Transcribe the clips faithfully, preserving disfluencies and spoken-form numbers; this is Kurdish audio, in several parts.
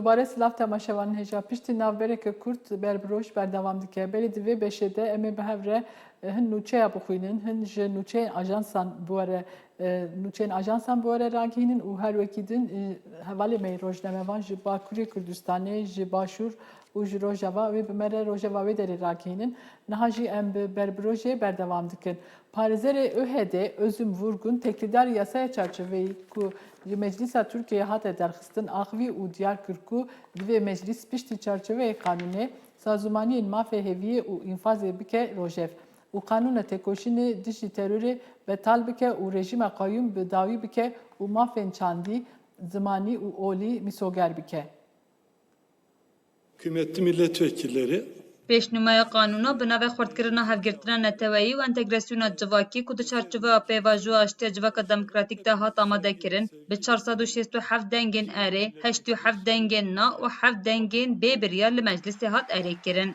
Pare silav temaşevanên hêja. Piştî navbereke kurt berbiroj berdewam dike. Belê di vê beşê de em ê bi hev re, e, hin nûçeya bixwînin, hin ji nûçeyên ajansan bi we re, e, nûçeyên ajansan bi we re ragihînin û her wekî din, e, hevalê me yê rojnamevan ji Bakurê Kurdistanê, ji Başûr û ji Rojava wê bi me re rojeva wê derê ragihînin. Niha jî em bi berbirojê berdewam dikin. Parêzerê ÖHD'ê Özüm Vurgun têkildarî yasaya çarçoveyî ku ji Meclîsa Tirkiyeyê hate derxistin axivî û diyar kir ku divê Meclîs piştî çarçoveyê qanûnê, sazûmaniyên mafê hêviyê û înfazê bike rojev û qanûna têkoşînê dijî terorê betal bike û rejîma qeyûm bi dawî bike û mafên çandî, zimanî û olî mîsoger bike. Kıymetli milletvekilleri, Pêşnûmeya qanûna bi navê xurtkirina hevgirtina neteweyî û entegrasyona civakî ku di çarçoveya pêvajoya aştiya civaka demokratîk de hat amadekirin, bi çar sed û şêst û heft dengên erê, heşt û heft dengên na û heft dengên bê biryar li meclisê hat erêkirin.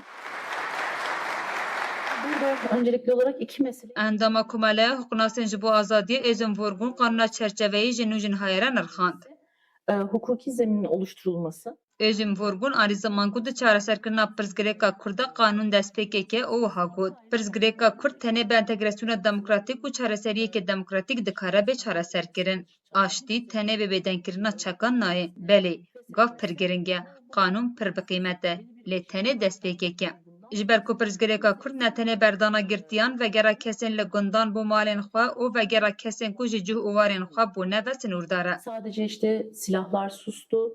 Burada öncelikli olarak iki mesele. Endama Komeleya Hiqûqnasên ji bo Azadiyê Êzim Vorgûn qanûna çerçeveyî ji nû jin hayere nirxand. E, hukuki zeminin oluşturulması. Êzim Vorgûn alî ziman ku di çareserkirina pirsgirêka Kurd de qanûn destpêkê ke û wiha got, pirsgirêka Kurd tenê bi entegrasyona demokratîk û çareseriyeke demokratîk dikare bê çareserkirin. Aştî tenê bi bêdengkirina çekan nayê. Belê, gav pir giring e, qanûn pir bi qîmet e, lê tenê destpêkek e. Ji ber ku pirsgirêka Kurd ne tenê berdana girtiyan, vegera kesên li gundan bo malên xwe û vegera kesên ku ji cih û warên xwe bûne ve sinûrdar e. Sadece işte silahlar sustu.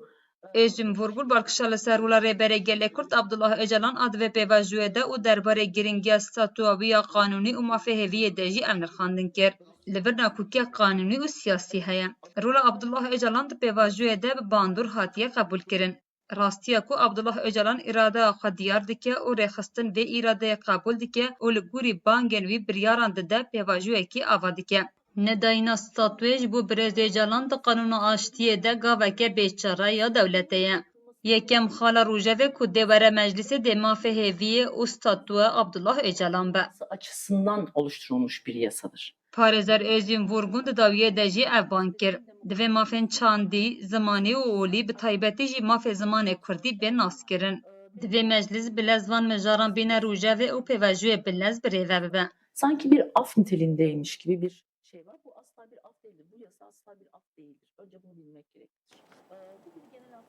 Êzim Vorgûn balkişa li ser rola Rêberê Gelê Kurd Abdullah Ocalan a di vê pêvajoyê de û derbarê giringiya statuya wî ya qanûnî û mafê hêviyê de jî ev nirxandin kir. Li vir nakokîya qanûnî û siyasî heye. Rola Abdullah Ocalan di pêvajoyê de bi bandor hatiye qebûlkirin. Rastiya ku Abdullah Ocalan îradeya xwe diyar dike û rêxistin vê îradeyê qebûl dike û li gorî bangên wî biryaran dide pêvajoyekî ava dike. Nedayîna statûyê ji bo Birêz Ocalan di qanûna aştiyê de gaveke bêçare ya dewletê ye. Yekem xala rojevê ku dê were meclîsê dê mafê hêviyê û statûya Abdullah Ocalan be. Açısından oluşturulmuş bir yasadır. Parêzer Êzîm Vurgûn di dawiyê de jî ev bang kir. Divê mafên çandî, zimanî û olî, bi taybetî jî mafê zimanê kurdî bê naskirin. Divê meclis bi lez van mijaran bîne rojevê û pêvajoyê bi lez birêve bibe. Sanki bir af niteliğindeymiş gibi bir şey var. Bu asla bir af değildir. Bu yasa asla bir af değildir. Önce bunu bilmek gerekir. Ee, bu bir genel af.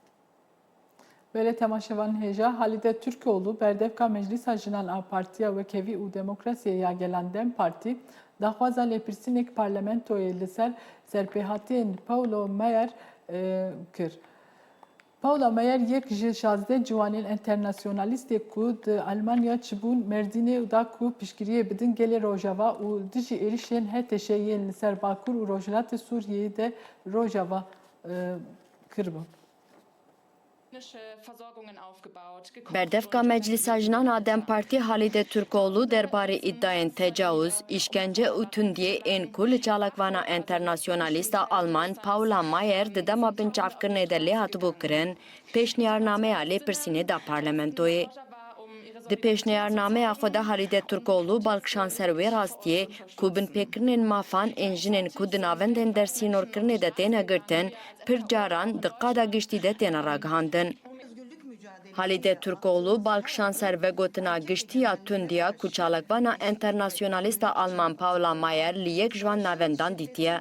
Belê temaşevanên hêja, Halîde Türkoğlu, berdevka Meclîsa Jinan a Partiya Wekhevî û Demokrasiyê ya Gelan DEM Partî, daxwaza lêpirsînek parlamentoyê li ser serpêhatiyên Paulo Maier, e, kir. Paula Meyer yek ji şazdeh ciwanên enternasyonalîstê ku di Almanya çibûn Mêrdînê da ku piştgiriyê bidin gelê Rojava û dijî êrişên H T Ş'ê yên li ser Bakur û Rojhilatê Sûriyeyê de Rojava, e, kiribûn. Berdevka Meclîsa Jinan a DEM Partî Halîde Türkoğlu derbarê îdayên tecawuz, îşkence û tundiyê ên ku li çalakvana enternasyonalîst a Alman Paula Mayer di dema binçavkirinê de lê hatibû kirin, pêşniyarnameya lêpirsînê da parlamentoyê. Di pêşniyarnameya xwe de Halîde Türkoğlu balkişan ser wê rastiyê ku binpêkirinên mafan ên jinên ku di navendên dersînorkirinê de têne girtin, pir caran di qada giştî de têne ragihandin. Halîde Türkoğlu balkişan ser vegotina giştî ya tundiya ku çalakvana enternasyonalîst a Alman Paula Mayer li yek ji van navendan dîtiye.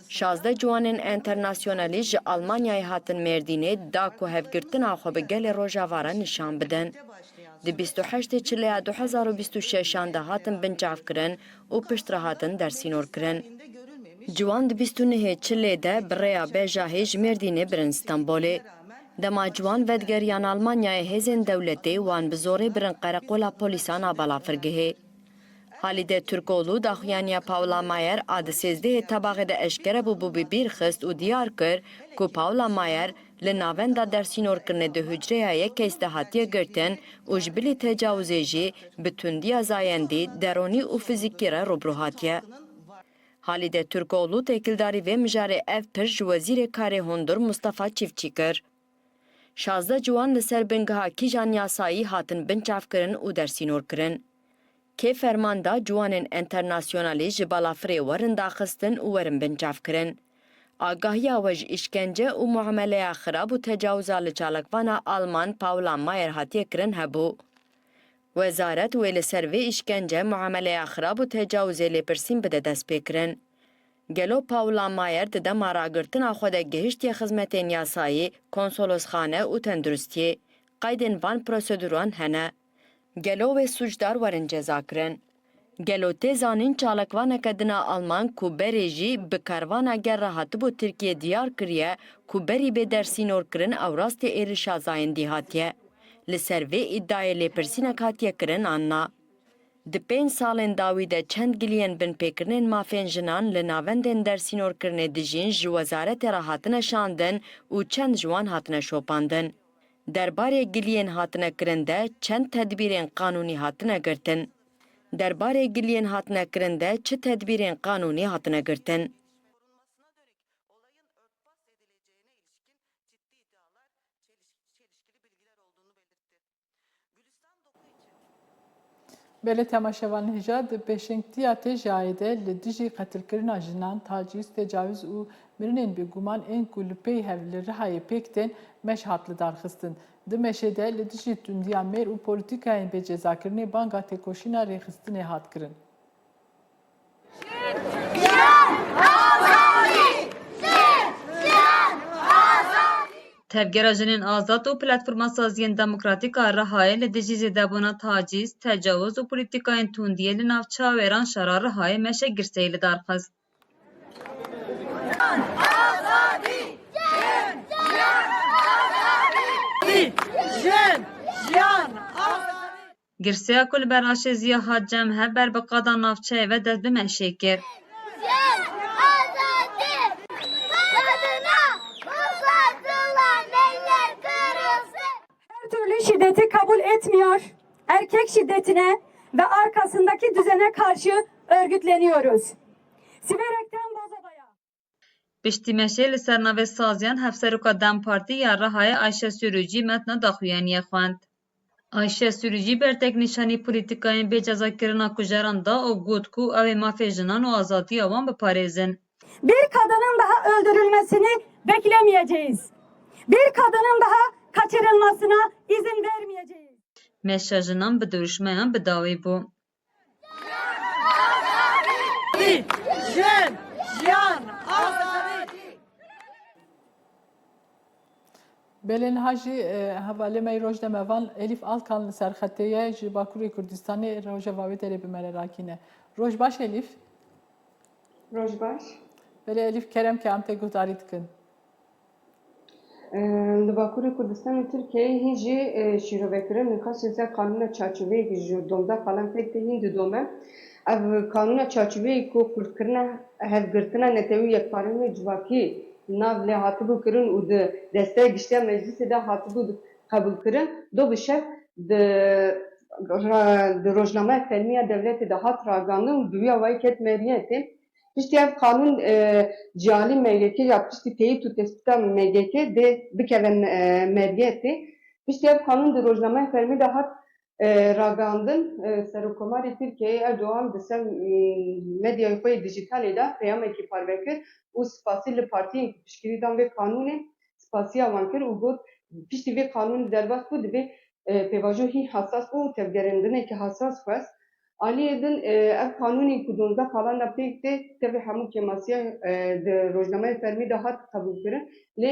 Şazdeh ciwanên enternasyonalîst ji Almanyayê hatin Mêrdînê da ku hevgirtina xwe bi gelê Rojava re nîşan bidin. Di bîst û heştê Çileya du hezar û bîst û şeşan de hatin binçavkirin û piştre hatin dersînorkirin. Ciwan di bîst û nehê Çilê de bi rêya bejahê ji Mêrdînê birin Stenbolê. Dema ciwan vedigeriyan Almanyayê, hêzên dewletê wan bi zorê birin qereqola polîsan a balafirgehê. Halîde Türkoğlu daxuyaniya Paula Mayer a di sêzdehê Tebaxê de eşkere bûbû bi bîr xist û diyar kir ku Paula Mayer li navenda dersînorkirinê di hucreya yek keys de hatiye girtin û ji bilî tecawizê jî bi tundiya zayendî, deronî û fizîkî re rûbirû hatiye. Halîde Türkoğlu têkildarî vê mijarê ev pir ji Wezîrê Karê Hundir Mustafa Çiftçî kir. Şazdeh ciwan li ser bingeha kîjan yasayî hatin binçavkirin û dersînorkirin? Kê ferman da ciwanên enternasyonalîst ji balafirê werin daxistin û werin binçavkirin? Agahiya we ji îşkence û muameleya xirab û tecawiza li çalakvana Alman Paula Mayer hatiye kirin hebû. Wezaret wê li ser vê îşkence, muameleya xirab û tecawizê lêpirsîn bide destpêkirin. Gelo Paula Mayer di dema ragirtina xwe de gihiştiye xizmetên yasayî, konsolosxane û tenduristiyê? Qeydên van proseduran hene? Gelo wê sûcdar werin cezakirin? Gelo tê zanîn çalakvaneke din a Alman ku berê jî bi karvana ger re hatibû Tirkiyê diyar kiriye ku berî bê dersînorkirin ew rastî êrişa zayendî hatiye? Li ser vê îdayê lêpirsînek hatiye kirin an na? Di pênc salên dawî de çend giliyên binpêkirinên mafên jinan li navendên dersînorkirinê dijîn ji wezaretê re hatine şandin û çend ji wan hatine şopandin. Derbarê giliyên hatine kirin de çend tedbîrên qanûnî hatine girtin? Derbarê giliyên hatine kirin de çi tedbîrên qanûnî hatine girtin? Belê temaşevan hêja, di pêşengtiya têjayê de li dijî qetilkirina jinan, tacîz, tecawîz û mirinên bêguman ên ku li pey hev li Rihayê pêk tên, meş hat lidarxistin. Di meşê de li dijî tundiya mêr û polîtîkayên bêcezakirinê banga têkoşîna rêxistinê hat kirin. Tevgera Jinên Azad û Platforma Saziyên Demokratîk a Rihayê li dijî zêdebûna tacîz, tecawuz û polîtîkayên tundiyê li navçeya wêran şara Rihayê meşe girseyî li dar xist. Jin, jiyan, azadî! Girseya ku li ber aşêziya hat cem hev ber bi qada navçeyê ve dest bi meşê kir. Jin, azadî! Kadına uzatılan eller kırılsın! Her türlü şiddeti kabul etmiyor, erkek şiddetine ve arkasındaki düzene karşı örgütleniyoruz. Siverek'ten Bozova'ya. Piştî meşê li ser navê saziyan Hevseroka DEM Partî ya Rihayê Ayşe Sürücî metna daxuyaniyê xwend. Ayşe Sürücî bertek nîşanî polîtîkayên bêcezakirina kujeran da û got ku ew ê mafê jinan û azadiya wan biparêzin. Bir kadının daha öldürülmesini beklemeyeceğiz. Bir kadının daha kaçırılmasına izin vermeyeceğiz. Meşa jinan bi dirûşmeyan bi dawî bû. Jin, jiyan, azadî! Belê niha jî, e, hevalê me yî Rojnamevan Elîf Alkan li ser xetê ye, ji Bakurê Kurdistanê Rojava wê derê bi me re rakîne. Roj baş Elîf. Roj baş. Belê Elîf, kerem ke em te guhdarî dikin. Li Bakurê Kurdistanê Tirkiyeyê hîn jî, e, şîrovekirin nîqaşên ser qanûna çarçoveyekî ji donzdeh salan pêk tê hîn didome. Ev qanûna çarçoveyê ku qulpkirina hevgirtina netewî û yekparî û civakî nav lê hatibû kirin û di desteya giştî ya meclisê de hatibû qebûlkirin, do bi şev di ra-, di rojnameya fermî ya dewletê de hat ragandin û bi wî awayî ket meriyetê. Piştî ev qanûn, e, ji alî M G K ya piştî teyîd û tespîta M G K dê bikeve, e, meriyetê. Piştî ev qanûn di rojnameya fermî de hat, e, ragandin, e, Serokkomarê Tirkiyeyê Erdogan di ser, e, medyayê xwe yê dijîtalê de peyamekî parve kir û spasî li partiyên ku piştgirî dan vê qanûnê spasiya wan kir û got, piştî vê qanûnê derbas bû, divê, e, pêvajo hîn hesas bû û tevgerandinekî hesas xwest. Aliyê din, e, ev qanûnê ku donzdeh salan de pêk tê, tevî hemû kêmasiya, e, di rojnameya fermî de hat qebûlkirin. Lê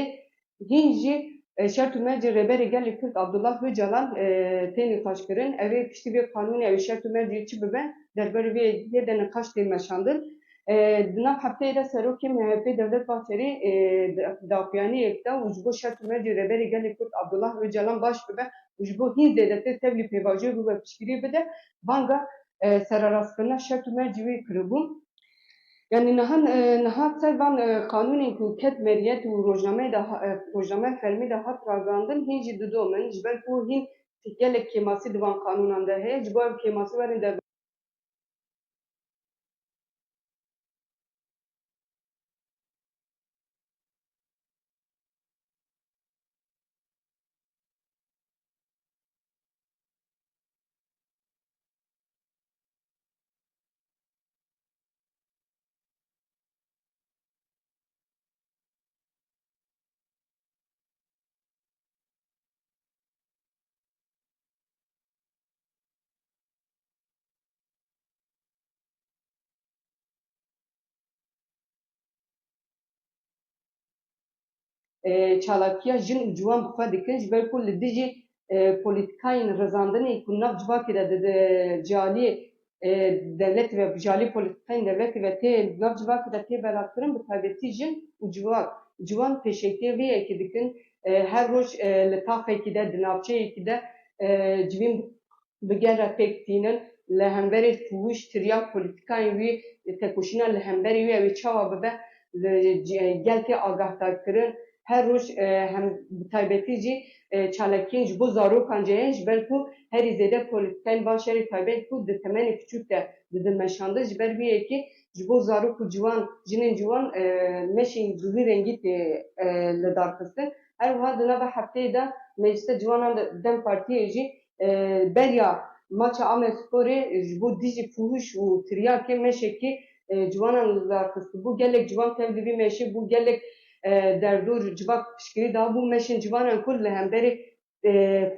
hîn jî, e, şert û mercê Rêberê Gelê Kurd Abdullah Ocalan, e, tê nîqaşkirin. Ew ê piştî vê qanûnê ew ê şert û mercê çi bibe, derbarê vê yê de nîqaş tê meşandin. E, di nav hefteyê de serokê M H P Devlet Bahçelî, e, di, daxuyaniyek da û ji bo şert û mercê Rêberê Gelê Kurd Abdullah Ocalan baş bibe û ji bo hîn zêdetir tevlî pêvajoyê bibe piştgirî bide, banga, e, sererastkirina şert û mercê wê kiribû. Yanî niha, e, niha ser van, e, qanûnên ku ket meriyet û rojnameyê de ha-, e, rojnameya fermî de hat ragandin hîn jî didomin, ji ber ku hîn gelek kêmasî di van qanûnan de heye, ji bo ev kêmasî werin der e, çalakiya jin û ciwan bi xwe dikin, ji ber ku li dijî, e, polîtikayên rizandinê ku nav civakê de di, di, ji aliyê, e, dewletê ve, ji alî polîtikayên dewletê ve tê nav civakê de tê belavkirin, bi taybetî jin û civak, ciwan pêşengtiyê vê yekê dikin, e, her roj, e, li taxekî de, di navçeyekî de, e, civîn bi gel re pêk tînin, li hemberî fuhûş, tiryak, polîtikayên wî, tekoşîna li hemberî wî ew ê çawa bibe, li ce-, gel tê agahdar kirin. Her roj, e, hem bi taybetî jî, e, çalakiyên ji bo zarokan ce heye, ji ber ku herî zêde polîtikayên van şerê taybet ku di temenê piçûk de didin meşandin. Ji ber vî yekê ji bo zarok û ciwan, jinên ciwan, e, meşên bi vî rengî tê, e, lidarxistin. Her wiha di nava hefteyê de Meclisa Ciwanan de DEM Partiyê jî e, beriya maça Amedsporê ji bo dijî fuhûş û tiryakê meşekî, e, ciwanan li dar xistibû. Gelek ciwan tev li vî meşê bû, gelek, e, derdor civak piştgirî dabû. Meşên ciwanan ku li hemberî, e,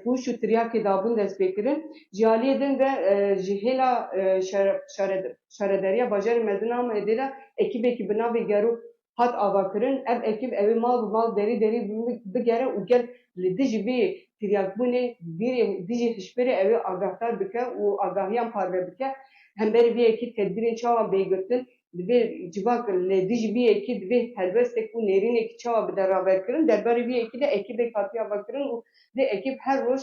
fuhûş û tiryakê dabûn destpêkirin. Ji aliyê din ve, e, ji hêla, e, şare-, şare-, şaredariya bajarê mezin Amedê de ekîbekî bi navê Gero hat avakirin. Ev ekîb ew ê mal bi mal, derî derî bi-, bigere û gel li dijî vê tiryakbûnê, vî dijî hişbirê ew ê agahdar bike û agahiyan parve bike. Hemberî vê yekê tedbîrên çawa bê girtin, divê civak li dijî vê yekê divê helwestek û nêrînekî çawa bide raberkirin. Derbarê vê yekê de ekîbek hatiye avakirin û vê ekîb her roj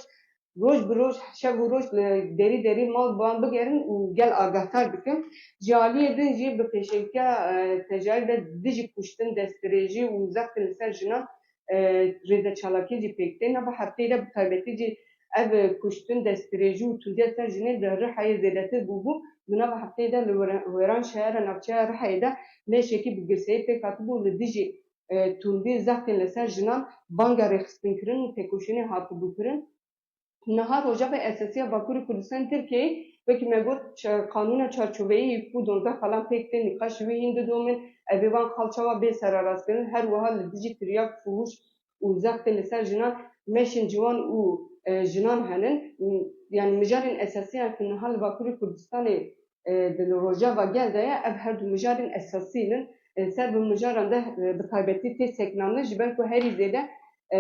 roj bi roj, şev û roj li derî derî mal bi wan bigerin û gel agahdar bikin. Ji aliyê din jî bi pêşengtiya, e, tecayê de dijî kuştin, destdirêjî û zextên li ser jinan, e, rêzeçalakiyê jî pêk tê. Nava hefteyê de bi taybetî jî ev, e, kuştin, destdirêjî û tundiya ser jinê li Rihayê zêdetir bûbû. Di nava hefteyê de li wêran-, wêran şehera navçeya Rihayê de leşekî bi girseyî pêk hatibû li dijî, e, tundî zextên li ser jinan banga rêxistinkirin û têkoşînê hatibû kirin. Niha Rojava Esasî ya Bakurê Kurdistanê Tirkiyeyê, wekî me got, ça-, qanûna çarçoveyî ku duwazdeh xalan pêk tên nîqaş ji wî hîn didomin, ev ê van xal çawa bê serarastkirin, her wiha li dijî tiryak, fuhûş û zextên li ser jinan, meşên ciwan û, e, jinan henin. M-, yanî mijarên esasî yan ku niha li Bakurê Kurdistanê, e, di li Rojava gel de ye, ev her du mijarên esasî ne. E, ser bi mijaran de, e, bi taybetî tê sekinandin, ji ber ku herî zêde, e,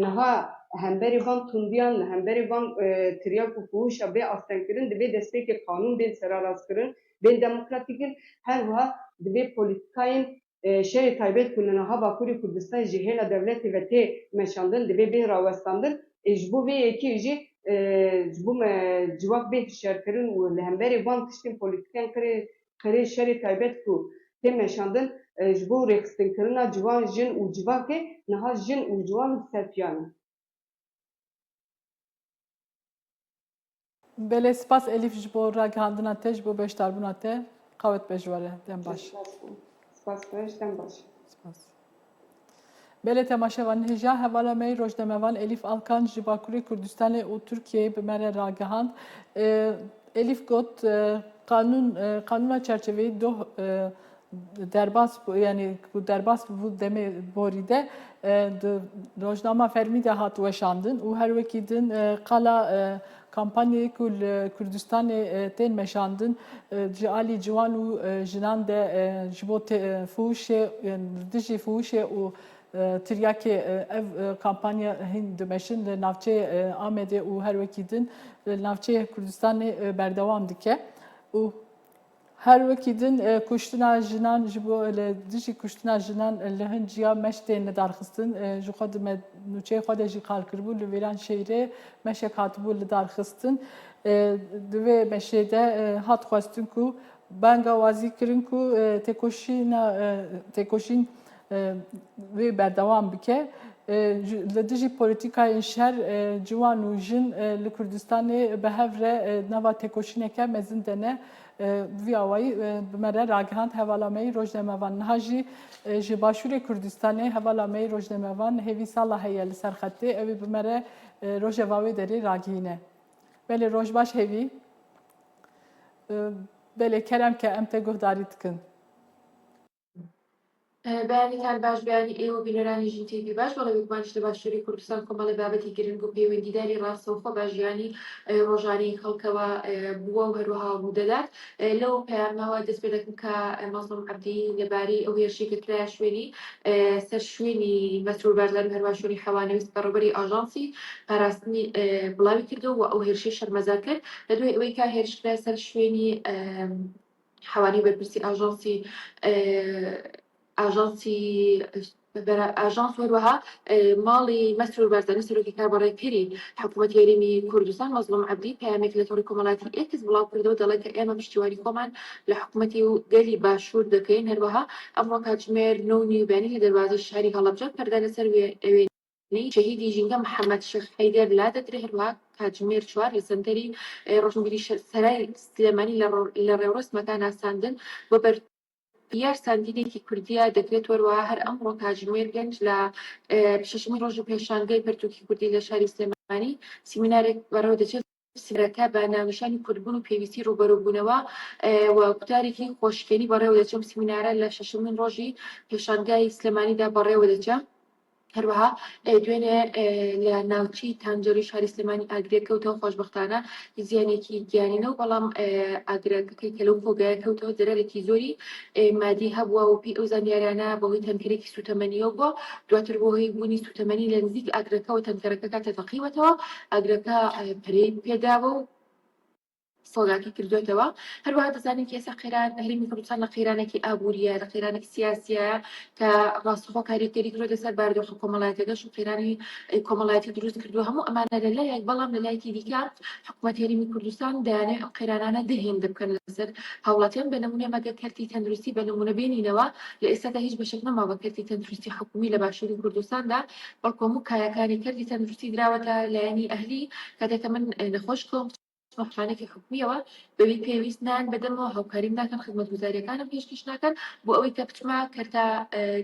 niha hemberî van tundiyan, li hemberî van, e, tiryak û fuhuşa bê astengkirin, divê destpêkê qanûn bên serarastkirin, bên demokratîk in. Her wiha divê polîtîkayên, e, şerê taybet ku li niha Bakurê Kurdistanê ji hêla dewletê ve tê meşandin, divê bên rawestandin. Ê ji bo vê yekê jî, e, ji bo me civak bê hişyarkirin û li hemberî van tiştên polîtîkên qirê qirê şerê taybet ku tê meşandin, e, ji bo rêxistinkirina ciwan, jin û civakê, niha jin û ciwan li ser piyan in. Belê, spas Elîf ji bo ragihandina te, ji bo beşdarbûna te. Qewet be ji we re. Dem baş. Spas, spas, dem baş. Spas. Belê temaşevan, hêja hevala me yê rojnamevan Elîf Alkan ji Bakurê Kurdistanê û Tirkiyeyê bi me re ragihand. E, Elîf got, e, qanûn, e, qanûna çerçeveyî doh, e, derbas bû, yanî ku derbas bû demê borî de, e, di rojnama fermî de hat weşandin û her wekî din, e, qala, e, kampanyayê ku li Kurdistanê, e, tên meşandin, e, ji alî ciwan û, e, jinan de, e, ji bo te-, e, fuhuşê, e, li dijî fuhuşê û, e, tiryakê, e, ev, e, kampanya hîn dimeşin li navçeyê, e, Amedê û her wekî din li navçeyê Kurdistanê, e, berdewam dike û her wekî din, e, kuştina jinan ji bo, li dijî kuştina jinan, e, li hin ciya meş tên lidarxistin. E, ji xwe di me nûçeyê xwe de jî qal kiribû, li Vêran şehrê meşek hatibû lidarxistin. E, di vê meşê de, e, hat xwestin ku banga wazî kirin ku, e, têkoşîna, e, têkoşîn, e, wê berdewam bike. E, ji, li dijî polîtîkayên şer, e, ciwan û jin, e, li Kurdistanê bi hev re, e, nava têkoşîneke mezin de ne. E, bi vî awayî, e, bi me re ragihand hevala me yî rojnamevan. Niha jî, e, ji Başûrê Kurdistanê hevala me yî rojnamevan Hêvî Sala heye li ser xetê. Ew ê bi me re, e, rojeva wê derê ragihîne. Belê, roj baş Hêvî. E, belê, kerem ke em te guhdarî dikin. بەیانیتان باش، بەیانی ئێوە بینەرانی ژین تیڤی باش. بەڵێ، وەکمانش لە باشووری کوردستان کۆمەڵێ بابەتی گرنگ و پەیوەندیداری ڕاستەوخۆ بە ژیانی ڕۆژانەی خەڵکەوە بووە و هەروەها ڕوو دەدات. لەو پەیامەوە دەست پێ دەکەم کە مەزڵوم عەبدی لەبارەی ئەو هێرشەی کە کرایە شوێنی، سەر شوێنی مەسرور بارزانی و هەروەها شوێنی حەوا نویست بەڕێوەبەری ئاژانسی پاراستنی بڵاوی کردەوە و ئەو هێرشەی شەرمەزار کرد. لە دوای ئەوەی کە هێرش کرایە سەر شوێنی حەوانی بەرپرسی ئاژانسی ئاژانسی ئاژانس هەروەها ماڵی مەسرور بارزانی سەرۆکی کاربەڕێکەری حکوومەتی هەرێمی کوردستان مەزڵوم عەبدی پەیامێک لە تۆڕی کۆمەڵاتی ئێکس بڵاو کردەوە، دەڵێت کە ئێمە پشتیوانی خۆمان لە حکوومەتی و گەلی باشوور دەکەین. هەروەها ئەمڕۆ کاتژمێر نۆ و نیو بەیانی لە دەروازەی شاری هەڵەبجە پەردە لەسەر وێ-، ئەوێ شەهیدی ژینگە محەممەد شێخ حەیدەر لا دەدرێ، هەروەها کاتژمێر چوار لە سەنتەری ڕۆشنبیری سەرای سلێمانی لە ڕێوڕسمەکە ناساندن بۆ بەر یار ساندینێکی کوردیە دەکرێت وەروەها هەر ئەمڕۆ کاتژمێر گەنج لە شەشمی ڕۆژی پێشانگای پەرتووکی کوردی لە شاری سلێمانی سیمینارێک بەڕێوە دەچێت. سیمینارەکە بە ناونیشانی کوردبوون و پێویستی ڕوبەرۆبوونەوە و گوتارێکی خۆشکێنی بەڕێوە دەچێت. سیمینارە لە شەشمین ڕۆژی پێشانگای سلێمانیدا بەڕێوە دەچێت. هەروەها دوێنێ لە ناوچەی تانجەری شاری سلێمانی ئاگرێک کەوتەوە، خۆشبەختانە زیانێکی گیانی نەبوو، بەڵام ئاگرەکەی کە لەو کۆگایە کەوتەوە زەرەرێکی زۆری مادی هەبووە و پێی ئەو زانیاریانە بەهۆی تەنکەرێکی سوتەمەنیەوە بووە، دواتر بەهۆی بوونی سوتەمەنی لە نزیک ئاگرەکەوە تەنکەرەکە کاتە تەقیوەتەوە، ئاگرەکە پەرەی پێداوە و سۆگاکی کردوێتەوە. هەروەها دەزانین کە ئێستا قەیران هەرێمی کوردستان لە قەیرانێکی ئابووریە، لە قەیرانێکی سیاسیە کە ڕاستەخۆ کاریگەری کردوێتە سەر بارودۆخە کۆمەڵایەتەکەش و قەیرانی کۆمەڵایەتی دروست کردووە. هەموو ئەمانە لە لایەک، بەڵام لە لایەکی دیکە حکوومەتی هەرێمی کوردستان دەیانێت ئەم قەیرانانە دەهێندە بکەن لەسەر هاوڵاتیان. بە نمونە مەگە کەرتی تەندروستی بە نمونە بێنینەوە، لە ئێستادا هیچ بەشێک نەما بە کەرتی تەندروستی حکوومی لە باشووری کوردستاندا، بەڵکو هەموو کایەکانی کەرتی تەندروستی دراوەتە لایەنی ئەهلی. کاتێکە من نەخۆش کەوم شانێکی حکومیەوە بەبی پێویست نان بەدەمەوە، هاوکاریم ناکەن، خزمەتگوزاریەکانم پێشکەش ناکەن، بۆ ئەوەی کە بچمە کەرتە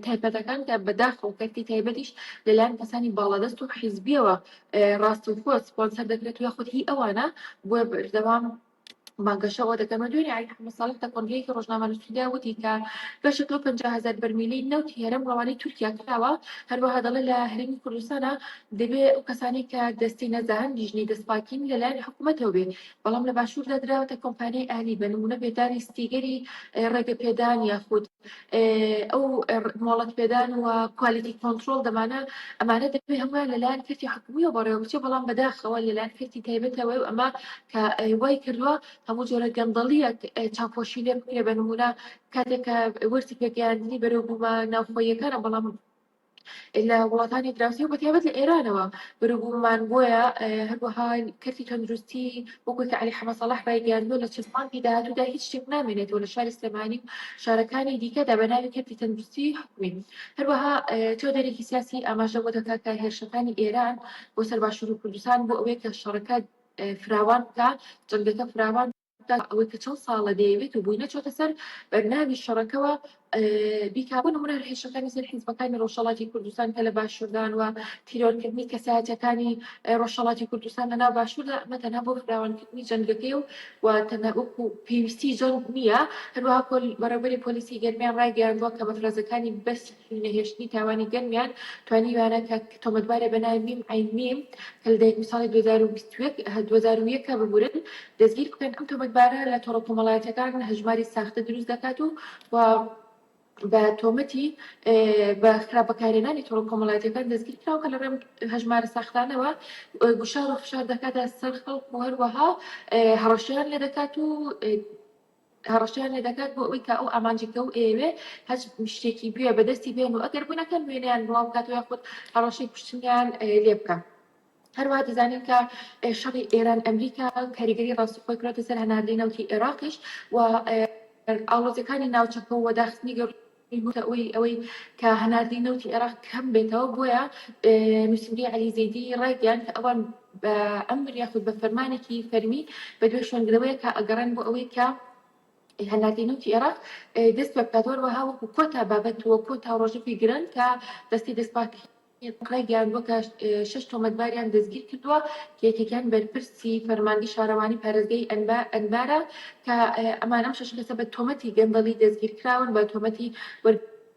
تایبەتەکان کە بەداخەوە کەرتی تایبەتیش لەلایەن کەسانی باڵادەست و حیزبیەوە ڕاستەوخۆ سپۆنسەر دەکرێت و یاخود هی ئەوانە بۆ بەردەوام بانگەشە ئەوە دەکەمە دوێنێ عەلی حەمە ساڵح لە کۆنگرەیەکی ڕۆژنامە نووسیدا وتی کە پێش لەو پەنجا هەزار بەرمیلەی نەوتی هەرێم ڕەوانەی تورکیا کراوە. هەروەها دەڵێ لە هەرێمی کوردستانە دەبێ ئەو کەسانەی کە دەستی نەزاهن لیژنەی دەستپاکین لەلایەن حکوومەتەوە بێ، بەڵام لە باشووردا دراوەتە کۆمپانیای ئەهلی، بە نمونە بێدانی ستیگەری ڕێگە پێدان یاخود ئەو مۆڵەت پێدان و quality control دەمانە، ئەمانە دەبێ هەمویان لەلایەن کەرتی حکومیەوە بەڕێوە بچێ، بەڵام بەداخەوە لەلایەن کەرتی تایبەتەوە و ئەمە کە وای کردووە هەموو جۆرە گەندەڵیەک چاپۆشی لێ بکرێ. بە نمونە کاتێک کە وەرزی پێگەیاندنی بەرەوبوومە ناوخۆیەکانە، بەڵام لە وڵاتانی دراوسی و بەتایبەت لە ئێرانەوە بەرەوبوومان بۆیە. هەروەها کەرتی تەندروستی وەکو کە علی حەمە سەڵاح ڕایگەیاندووە لە چەند مانگی داهاتوودا هیچ شتێک نامێنێتەوە لە شاری سلێمانی و شارەکانی دیکەدا بە ناوی کەرتی تەندروستی حکومی. هەروەها چاودێرێکی سیاسی ئاماژە بۆ دەکات کە هێرشەکانی ئێران بۆ سەر باشوور و کوردستان بۆ ئەوەیە کە شەڕەکە فراوان بکە، جەنگەکە فراوان بکە، ئەوەی کە چەند ساڵە دەیەوێت و بووی نەچۆتە سەر بەرناوی شەڕەکەوە بیکا. بۆ نمونە هەر هێرشەکانی سەر حیزبەکانی ڕۆژهەڵاتی کوردستان کە لە باشووردان و تیرۆرکردنی کەسایەتەکانی ڕۆژهەڵاتی کوردستان لە ناو باشووردا، ئەمە تەنها بۆ فراوانکردنی جەنگەکەی و و تەنها وەکو پێویستی جەنگ نییە. هەروەها بەڕێوەبەری پۆلیسی گەرمیان ڕایگەیاندووە کە مەفرەزەکانی بەستی نەهێشتنی تاوانی گەرمیان توانیویانە کە تۆمەتبارێ بە ناوی میم عین میم کە لە دایک و ساڵی دوهزار و بیست و یەک دوهزار و یەک ببورن دەستگیر بکەن. ئەم تۆمەتبارە لە تۆڕە کۆمەڵایەتەکان هەژماری ساختە دروست دەکات و و بە تۆمەتی بە خراپ بەکارهێنانی تۆڕە کۆمەڵایەتیەکان دەستگیر کراوە کە لە ڕێم هەژمارە ساختانەوە گوشار و فشار دەکاتە سەر خەڵک و هەروەها هەڕەشەیان لێ دەکات و هەڕەشەیان لێ دەکات بۆ ئەوی کە ئەو ئامانجی کە ئەو ئەیەوێ هەچ شتێکی بوێ بەدەستی بێن و ئەگەر بوونەکەن وێنەیان بڵاو بکات و یاخود هەڕەشەی کوشتنیان لێ بکە. هەروەها دەزانین کە شەڕی ئێران ئەمریکا کاریگەری ڕاستەخۆی کرۆتە سەر هەناردەی نەوتی عێراقیش و ئاڵۆزەکانی ناوچەکە و داخستنی گەڕ ئەوەی ئەوەی کە هەناردەی نەوتی عێراق کەم بێتەوە. بۆیە نووسینگەی عەلی زەیدی ڕایگەیان کە ئەوان بە ئەمر یاخود بە فەرمانێکی فەرمی بە دوێ شوێنگرەوەیە کە ئەگەڕێن بۆ ئەوەی کە هەناردەی نەوتی عێراق دەست پێ بکات. هەروەها وەکو کۆتا بابەت و کۆتا ڕۆژەفی گرنگ کە دەستی دەستپاک ڕایگەیاندووە کە شەش تۆمەتباریان دەستگیر کردووە کە یەکێکیان بەرپرسی فەرمانگەی شارەوانی پارێزگای ئەنبارە کە ئەمان ئەم شەش کەسە بە تۆمەتی گەندەڵی دەستگیر کراون بە تۆمەتی وەر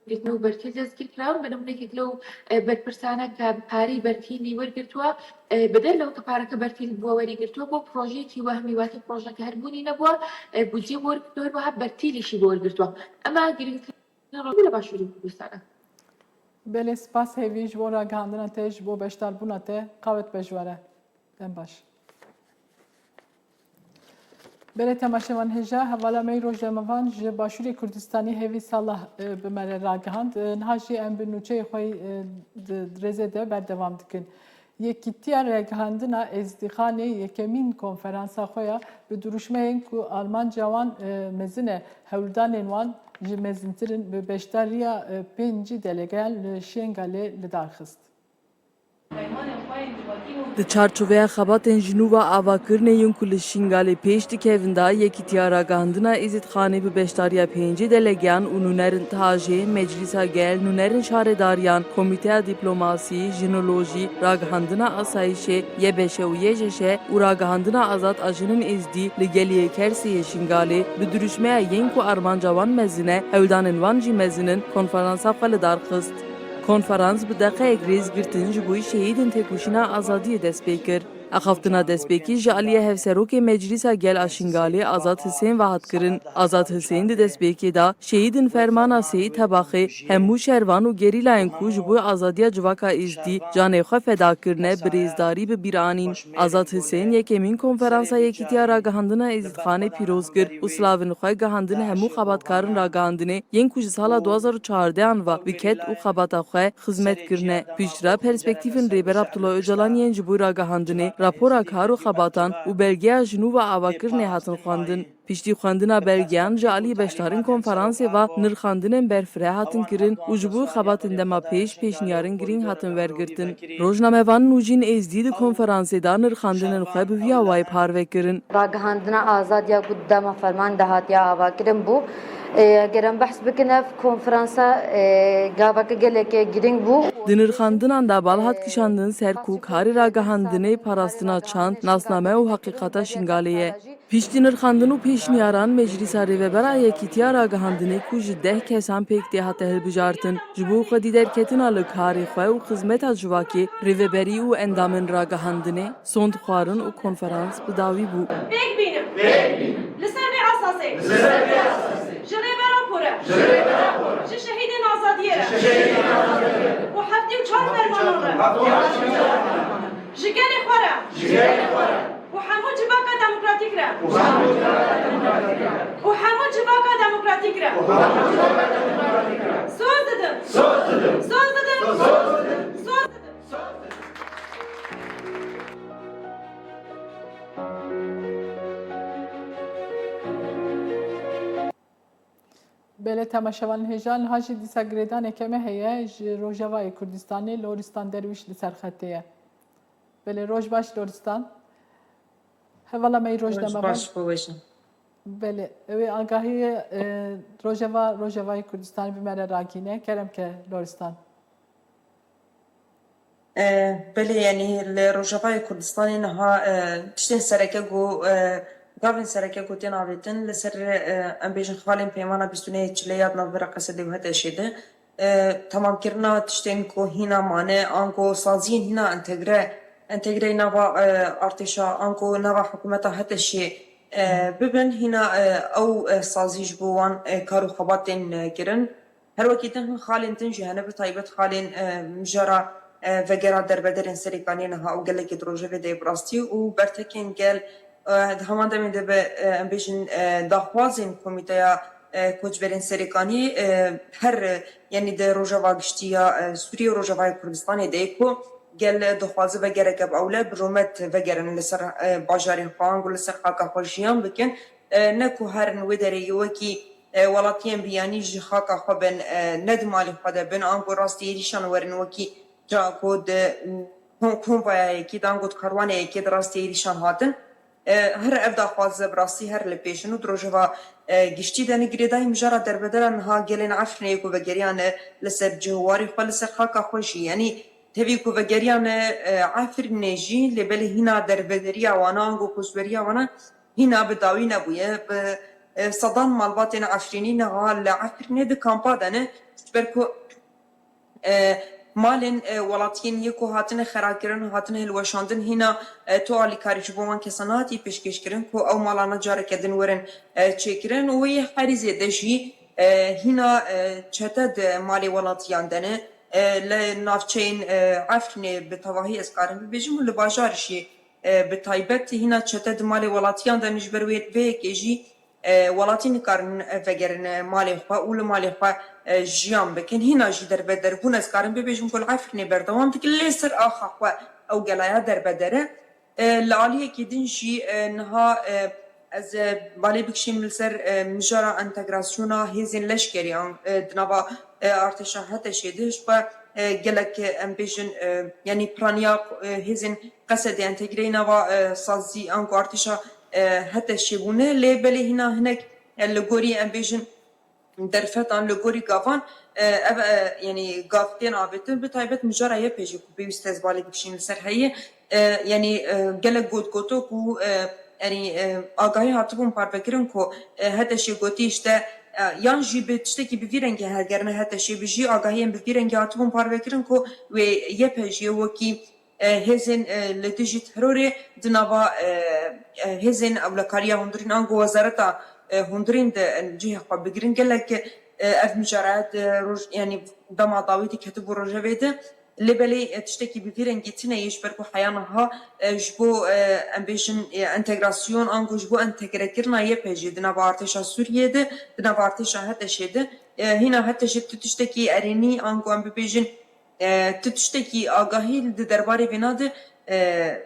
گرتن و بەرتیل دەستگیر کراون، بە نمونەیەکێک لەو، ئە، بەرپرسانە کە پارەی بەرتیلی وەرگرتووە، ئە، بەدەر لەو کە پارەکە بەرتیل بووە وەری گرتووە، بۆ پرۆژەیەکی وەهمی، واتە پرۆژەکە هەر بوونی نەبووە، ئە، بودجێ بۆ وەرگرتووە، هەروەها بەرتیلیشی بۆ وەرگرتووە. ئەمە گرنگترین ڕۆژ لە باشووری کوردستانە. Belê, spas hêvî ji bo ragihandina te, ji bo beşdarbûna te. Qawet be ji we re. Dem baş. Belê temaşevan hêja, hevala me yî rojnamevan ji Başûrê Kurdistanê Hêvî Salah, e, bi me re ragihand. E, niha jî em bi nûçeyê xwe yî, e, di, di rêzê de berdewam dikin. Yekîtiya Ragihandina Êzdîxanê yekemîn konferansa xwe ya bi dirûşmeyên ku armanca wan, e, mezin e, hewldanên wan jî mezintir in, bi beşdariya, e, pêncî delegeyan li Şêngalê li dar xist. Di çarçoveya xebatên ji nû ve avakirinê yên ku li Şingalê pêş dikevin de, Yekîtiya Ragihandina Êzîdxanê bi beşdariya pêncî delegeyan û nûnerên tajê, Meclîsa Gel, nûnerên şaredariyan, Komîteya Dîplomasî, Jinolojî, Ragihandina Asayîşê, Y B Ş û Y J Ş û Ragihandina Azad a Jinên Êzdî li geliyê Kersê yê Şingalê bi dirûşmeya yên ku armanca wan mezin e, hewldanên wan jî mezin in, konferansa xwe li dar xist. Konferans bi deqeyek rêzgirtin ji bo şehîdên têkoşîna azadiyê dest pê kir. Axaftina destpêkê ji aliyê Hevserokê Meclîsa Gel a Şingalê Azad Hisên ve hat kirin. Azad Hisên di destpêkê de şehîdên fermana Seyîd Hebaxê, hemû şervan û gerîlayên ku ji bo azadiya civaka Êzdî canê xwe feda kirine, bi rêzdarî bi bîr anîn. Azad Hisên yekemîn konferansa Yekîtiya Ragihandina Êzîdxanê pîroz kir û silavên xwe gihandin hemû xebatkarên ragihandinê yên ku ji sala du hazar û çardehan ve bi ked û xebata xwe xizmet kirine. Piştre perspektîfên Rêber Abdullah Ocalan yên ji bo ragihandinê, rapora kar û xebatan û belgeya ji nû ve avakirinê hatin xwendin. Piştî xwendina belgeyan ji alî beşdarên konferansê ve nirxandinên berfireh hatin kirin û ji bo xebatên dema pêş pêşniyarên girîng hatin wergirtin. Rojnamevan Nûcîn Êzdî di konferansê de nirxandinên xwe bi vî awayî parve kirin. Ragihandina azad ya ku dema ferman de hatiye avakirin bû. Ê, eger em behs bikin, ev konferansa, ê, gaveke gelekê girîng bû. Di nirxandinan de bal hat kişandin ser ku karê ragihandinê parastina çand, nasname û heqîqeta Şingalê ye. Piştî nirxandin û pêşniyaran, Meclîsa Rêveber a Yekîtiya Ragihandinê ku ji deh kesan pêk tê hate hilbijartin. Ji bo xwedî derketina li karê xwe û xizmeta civakê, rêveberî û endamên ragihandinê sond xwarin û konferans bi dawî bû. Pêk bînin. Li ser vê esasê. Ji Rêbera Pûre. Ji şehîdên azadiyê re. Û heftê û çar fermanan re. Ji gelê xwe re. Û hemû civaka demokratîk re. Û hemû civaka demokratîk re. Soz didim. Soz didim. Soz didim. Soz didim. Belê temaşevanên hêja, niha jî dîsa girêdaneke me heye ji Rojavayê Kurdistanê, Loristan Derwîş li ser xetê ye. Belê, roj baş Loristan. Hevala me yî roj Roj dema baş van. Bo we jî. Belê, ew ê agahiyê, e, Rojava, Rojavayê Kurdistanê bi me re ragîne. Kerem ke Loristan. E, belê, yanî li Rojavayê Kurdistanê niha, e, tiştên sereke ku, e, gavên sereke ku tên avêtin li ser, e, em bêjin xalên peymana bîst û nehê çilê ya di navbera Qesedê û Heteşê de, e, temamkirina tiştên ku hîna mane, ango saziyên hîna entegre, entegre nava, e, artêşa, ango nava hikûmeta Heteşê, e, bibin, hîna, e, ew, e, sazî ji bo wan, e, kar û xebat tên, e, kirin. Her wekî din hin xalên din jî hene, bi taybet xalên, e, mijara, e, vegera derbederên Serêkaniyê niha û gelekî di rojevê de yê bi rastî û bertekên gel, e, di heman demê de bi, e, em bêjin, e, daxwazên Komîteya, e, Koçberên Serêkaniyê, e, her, e, yanî di Rojava Giştî ya, e, Sûriyê û Rojavayê Kurdistanê de yê ku gel dixwaze vegereke bi ewle bi rûmet vegerin li ser, e, bajarên xwe, ango li ser xaka xwe jiyan bikin. E, ne ku herin wê derê yê wekî, e, welatiyên biyanî ji xaka xwe bên, e, ne di malê xwe de bin, ango rastî êrîşan werin wekî ca ku di, m, kon-, konvoyayekî, dango di karwaneyekê di rastî êrîşan hatin. E, her ev daxwaze bi rastî her li pêş in û di rojeva, e, giştî de ne girêdayî mijara derbedera niha gelên Efrînê yê ku vegeriyane li ser cih û warê xwe, li ser xaka xwe jî. Yanî tevî ku vegeriyane, e, Efrînê jî, lê belê hîna derbederiya wana, ango koçberiya wana hîna bi dawî nebûye. Bi, e, sedan malbatên Efrînî niha li Efrînê di kampa de ne. Ji ber ku e, malên e, welatiyên yê ku hatine xerakirin, hatine hilweşandin, hîna e, tu alîkarî ji bo wan kesan nehatiye pêşkêşkirin ku ew malana careke din werin e, çêkirin û yê herî zêde jî e, hîna e, çete di malê welatiyan de ne. E, li navçeyên e, Efrînê bi tevahî ez karim bibêjim û li bajar jî e, bi taybet hîna çete di malê welatiyan de ne, ji ber wê vê yekê jî e, welatî nikarin vegerin malê xwe û li malê xwe e, jiyan bikin. Hîna jî derbeder bûn. Ez karim bibêjim ku li Efrînê berdewam dikin, lê ser axa xwe ew gelaya derbeder e. E, li aliyekî din jî e, niha e, ez e, balê bikişînim li ser e, mijara entegrasyona hêzên leşkerî an e, di nava e, artêşa HTŞ'ê de ji xwe e, gelek e, em bêjin e, yanî piraniya e, hêzên Qesedê entegreyî nava e, sazî anku artêşa e, HTŞ'ê bûne, lê belê hîna hinek e, li gorî em bêjin derfetan, li gorî gavan e, ev e, yanî gav tên avêtin, bi taybet mijara YPJ'ê ku pêwîst e ez balê bikişînim li ser heye, e, yanî e, gelek gotgoto ku e, yanî e, agahî hatibûn parvekirin ku e, HTŞ'ê gotî işte e, yan jî bi tiştekî bi vî rengî hegerine HTŞ'ê bi jî agahiyên bi vî rengî hatibûn parvekirin ku wê YPJ'ê wekî e, hêzên e, li dijî terorê di nava e, e, hêzên ewlekariya hundirîn ango wezareta e, hundirîn de e, cihê xwe bigirin. Gelek e, ev mijara di roj, yanî dema dawî diketibû rojevê de. Lê belê e, tiştekî bi vî rengî tune ye ji ber ku heya niha e, ji bo e, em bêjin e, entegrasyon ango ji bo entegrekirina YPJ'ê di nava artêşa Sûriyê de, di nava artêşa HTŞ'ê de e, hîna HTŞ'ê tu tiştekî erênî ango em bibêjin e, tu tiştekî agahî di derbarê vêna de e,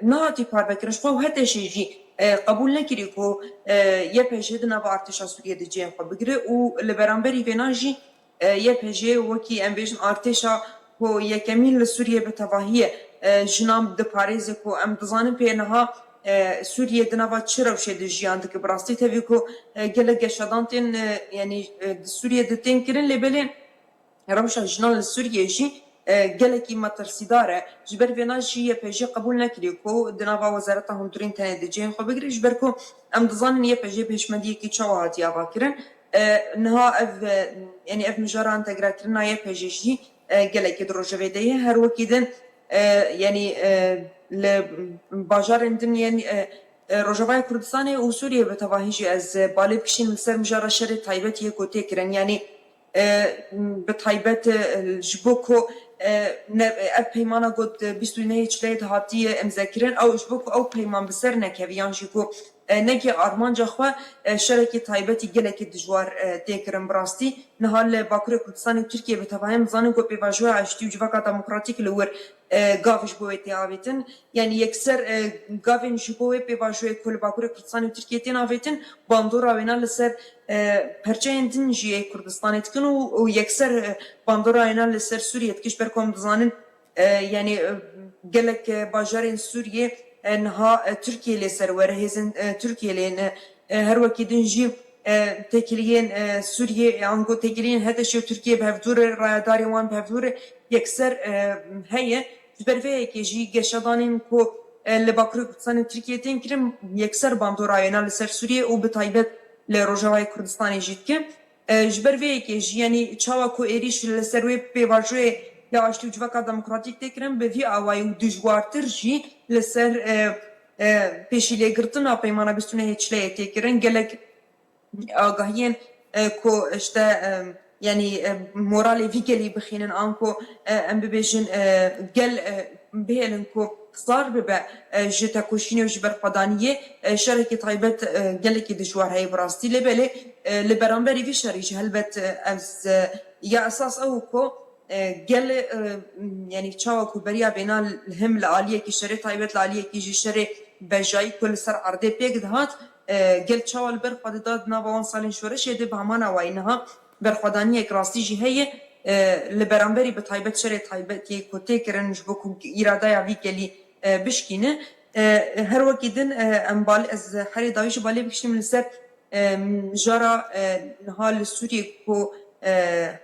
nehatî parvekirin. Ji xwe û HTŞ'ê jî e, qebûl nekirî ku e, YPJ di nava artêşa Sûriyê de cihê xwe bigire û li beramberî vêna jî e, YPJ wekî em bêjin artêşa ku yekemîn li Sûriyê bi tevahî ye, e, jinan diparêze ku em dizanin pê niha e, Sûriyê di nava çi rewşê de jiyan dike. Bi rastî tevî ku e, gelek geşedan tên e, yanî e, di Sûriyê de tên kirin lê belê rewşa jinan li Sûriyê jî e, gelekî metirsîdar e. Ji ber vêna jî YPJ qebûl nekiriye ku di nava Wezareta Hundirîn tenê di cihên xwe bigire, ji ber ku em dizanin YPJ bi hişmendiyekî çawa hatiye avakirin. E, niha ev, e, yanî ev mijara entegrakirina YPJ jî e, gelekî di rojevê de ye. Her wekî din e, yanî e, li bajarên din yên e, e, Rojavayê Kurdistanê û Sûriyê bi tevahî jî ez e, balê bikişînim li ser mijara şerê taybet yê ku tê kirin. Yanî e, bi taybet e, ji bo ku e, ne, ev peymana got bîst û nehê Çileyê de hatiye imzekirin, ew ji bo ku ew peyman bi ser nekeve yan jî ku e, nekê armanca xwe e, şerekî taybetî gelekî dijwar e, tê kirin bi rastî. Niha li Bakurê Kurdistanê û Tirkiyê bi tevahî em dizanin ku pêvajoya aştî û civaka demokratîk li wir e, gav ji bo wê tê avêtin. Yanî yekser e, gavên ji bo wê pêvajoyê ku li Bakurê Kurdistanê û Tirkiyê tên avêtin, bandora wêna li ser e, perçeyên din jî yê Kurdistanê dikin û, û yekser e, bandora wêna li ser Sûriyê dikin, ji ber ku em dizanin e, yanî e, gelek e, bajarên Sûriyê e, niha e, Tirkiyê lê serwer e, hêzên e, Tirkiyê lê ne. E, her wekî din jî e, têkiliyên e, Sûriyê, e, ango têkiliyên HTŞ'ê û Tirkiyê bi hevdû re, rayedarên wan bi hevdû re yekser e, heye. Ji ber vê yekê jî geşedanên ku e, li Bakurê Kurdistanê Tirkiyê tên kirin, yekser bandora wêna li ser Sûriyê û bi taybet li Rojavayê Kurdistanê jî dike. E, ji ber vê yekê jî, yanî çawa ku êrîş li ser wê pêvajoyê ya aştî û civaka demokratîk tê kirin, bi vî awayî û dijwartir jî li ser e, e, pêşîlêgirtina peymana bîst û nehê Çileyê tê kirin. Gelek agahiyên e, ku işte e, yanî e, moralê vî gelî bixînin an ku e, em bibêjin e, gel e, bihêlin ku sar bibe e, ji tekoşînê û ji berxwedaniyê e, şerekî taybet e, gelekî dijwar heye bi rastî. Lê belê e, li beramberî vî şerî jî helbet e, ez e, ya esas ew ku e, gel e, yanî çawa ku beriya bêna him li aliyekî şerê taybet li aliyekî jî şerê bejayî ku li ser erdê pêk dihat, e, gel çawa li ber xwe dida di nava wan salên şoreşê de, bi heman awayî niha berxwedaniyek rastî jî heye, e, li beramberî bi taybet şerê taybetê ku tê kirin ji bo ku îradaya vî gelî e, bişkîne. E, her wekî din e, em bal, ez herê dawî jî balê bikişînim li ser e, mijara e, niha li Sûriyê ku e,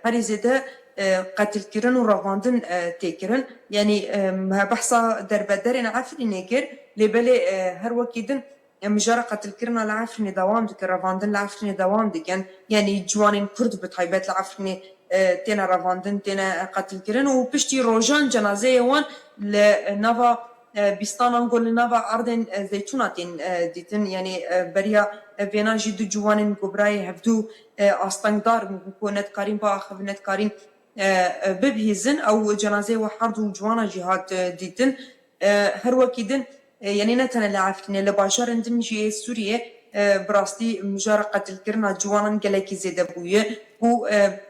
herî zêde e, qetilkirin û revandin e, tê kirin. Yanî e, me behsa derbederên Efrînê kir, lê belê e, her wekî din e, mijara qetilkirina li Efrînê dewam dike, revandin li Efrînê dewam dikin. Yanî ciwanên Kurd bi taybet li Efrînê e, têne revandin, têne qetilkirin û piştî rojan cenazeyê wan li nava, e, bîstan ango li nava erdên, e, zeytûna tên, e, dîtin. Yanî, e, beriya, e, vêna jî du ciwanên ku birayê hevdû, e, astengdar bûn ku nedikarîn biaxivin, nedikarîn, e, e, bibihîzin. Ew cenazeyê wan her du ciwana jî hat, e, dîtin. E, her wekî din, e, yanî ne tenê li Efrînê, li bajarên din jî yê Sûriyê, e, bi rastî mijara qetilkirina ciwanan gelekî zêde bûye û, e,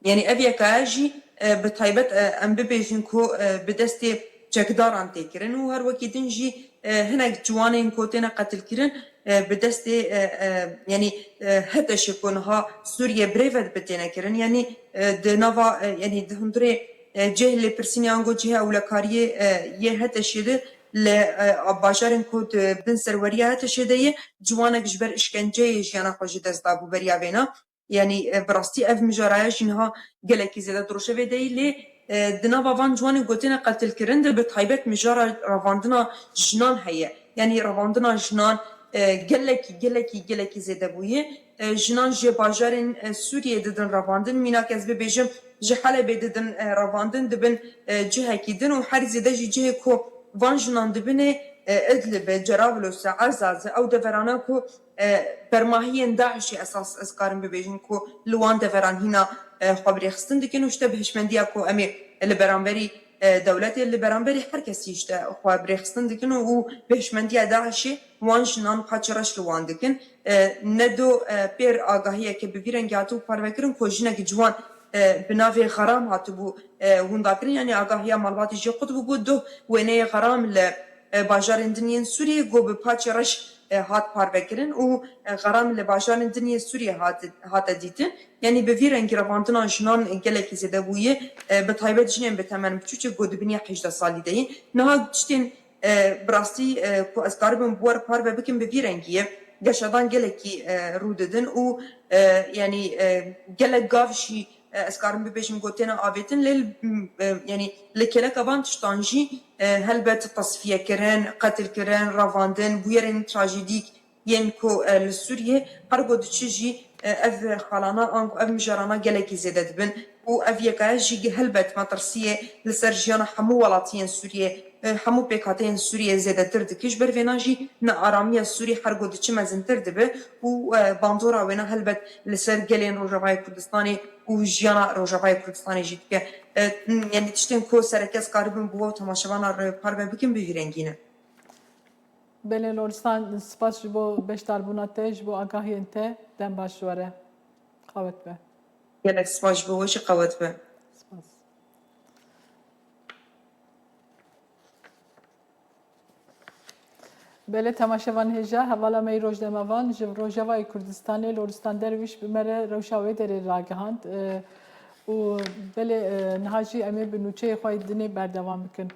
Yanî ev yekaya jî, e, bi taybet, e, em bibêjin ku, e, bi destê çekdaran tê kirin û her wekî din jî, e, hinek ciwanên ku têne qetilkirin, e, bi destê, e, e, yanî, e, HTŞê ku niha Sûriye birêve dibe têne kirin. Yanî, e, di nava, e, yanî di hundirê, e, cihê lêpirsînê ango cihê ewlekariyê, e, yê HTŞê de li, e, bajarên ku di bin serweriya HTŞê de ye, ciwanek ji ber îşkenceyê jiyana xwe ji dest dabû beriya vêna. Yanî, e, bi rastî ev mijaraya jî niha gelekî zêde di rojevê de yî, lê, e, di nava van ciwanên ku têne qetilkirin de bi taybet mijara revandina jinan heye. Yanî revandina jinan, e, gelekî, gelekî, gelekî zêde bûye. E, jinan ji bajarên, e, Sûriyê didin revandin. Mînak ez bibêjim, ji Helebê didin, e, revandin, dibin, e, cihekî din û herî zêde jî cihê ku van jinan dibinê, e, Idlib e, Cerablus e, Ezaz e, ew deverana ku e, bermahiyên DAIŞê esas ez karim bibêjim ku li wan deveran hîna, e, xwe birêxistin dikin û işte bi hişmendiya ku em ê li beramberî, e, dewletê, li beramberî her kesî işte xwe birêxistin dikin û, û bi hişmendiya DAIŞê wan jinan paçe reş li wan dikin. E, ne do, e, pêr agahiyeke bi vî rengî hatibû parvekirin ku jinekî ciwan, e, bi navê Xeram hatibû, e, windakirin, yanî agahiya malbatê jê qut bûbû, do wêneyê Xeram li e, bajarên din yên Sûriyê ku bi paçê reş, e, hat parvekirin û, e, Xeram li bajarên din yên Sûriyê hat, hate dîtin. Yanî bi vî rengî revandina jinan gelekî zêde bûye, e, bi taybet jinên bi temen biçûçê ku di biniya hejdeh salî de ye. Niha tiştên, e, bi rastî, e, ku ez karibim bi we re parve bikim bi vî rengî ye. Geşedan gelekî, e, rû didin û, e, yanî, e, gelek gav jî e, ez karim bibêjim ku têne avêtin, lê li, e, yanî li kêleka van tiştan jî, e, helbet tesfiyekirin, qetilkirin, revandin, bûyerên trajîdîk yên ku, e, li Sûriyê her ku diçe jî, e, ev xalana anku ev mijarana gelekî zêde dibin û ev yekaya jî helbet metirsiyê li ser jiyana hemû welatiyên Sûriyê e, hemû pêkhateyên Sûriyê zêdetir dike. Ji ber vêna jî nearamiya Sûrî her ku diçe mezintir dibe û, e, bandora wêna helbet li ser gelên Rojavayê Kurdistanê û jiyana Rojavayê Kurdistanê jî dike. E, yanî tiştên ku sereke ez karibim bi we û temaşevanan re parve bikim bi vî rengî ne. Belê Loristan, spas ji bo beşdarbûna te, ji bo agahiyên te, dem baş ji we re. Qawet be. Gelek spas ji bo we jî, qawet be. Spas. Belê temaşevan hêja, hevala me yî Rojnamevan ji Rojavayê Kurdistanê, Loristan Derwîş bi me re rewşa wê derê ragihand, e, û belê, e, niha jî em ê bi nûçeyê xwe yê dinê berdewam bikin.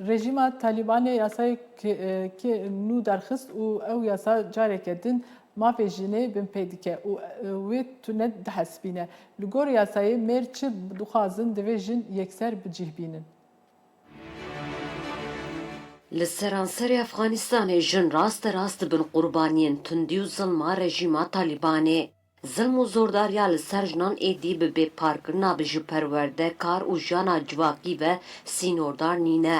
Rejîma Talîbanê yasayek, e, ki nû derxist û ew yasa careke din mafê jinê binpê dike û, e, wê tune dihesibîne. Li gor yasayê mêr çi dixwazin divê jin yekser bi cih bînin. Li seranserê Efxanistanê jin raste rast dibin qurbaniyên tundî û zilma rejîma Talîbanê. Zilm û zordariya li ser jinan êdî bi bêparkirina bi ji perwerde, kar û jiyana civakî ve sînordar nîne.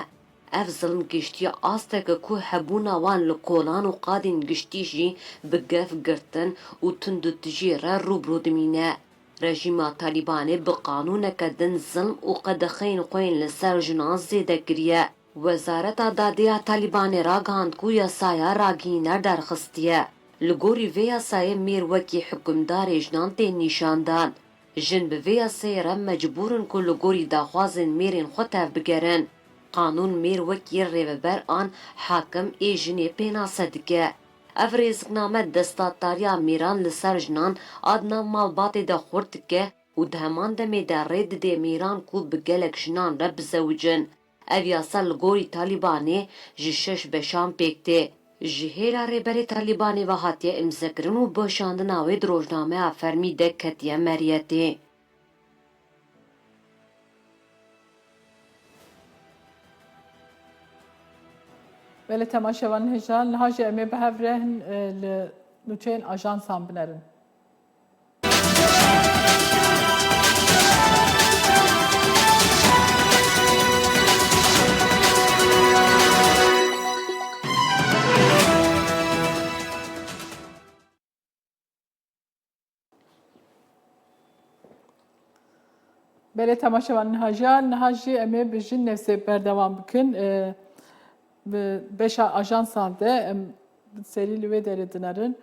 Ev zilm giştiye asteke ku hebûna wan li kolan û qadên giştî jî bi gef girtin û tundûtijiyê re rû bi rû dimîne. Rejîma Talîbanê bi qanûneke din zilm û qedexeyên xwe yên li ser jinan zêde kiriye. Wezareta Dadê ya Talîbanê ragihand ku yasaya ragihîner derxistiye. Li gorî vê yasayê mêr wekî hukimdarê jinan tên nîşandan. Jin bi vê yasayê re mecbûr in ku li gorî daxwazên mêrên xwe tevbigerin. Qanûn mêr wekî rêveber an hakim ê jinê pênase dike. Ev rêzikname desthilatdariya mêran li ser jinan a di nav malbatê de xurt dike û di heman demê de rê dide mêran ku bi gelek jinan re bizewicin. Ev yasa li gorî Talîbanê ji şeş beşan pêk tê. Ji hêla Rêberê Talîbanê ve hatiye îmzekirin û boşandina wê di rojnameya fermî de ketiye meriyetê. Belê temaşevan hêja, niha jî em ê bi hev re hin, e, li nûçeyên ajansan binerin. Belê temaşevan niha jî, niha jî em ê bi jin nefsê berdewam bikin. E, bi beşa ajansan de em serî li wê derê dinerin.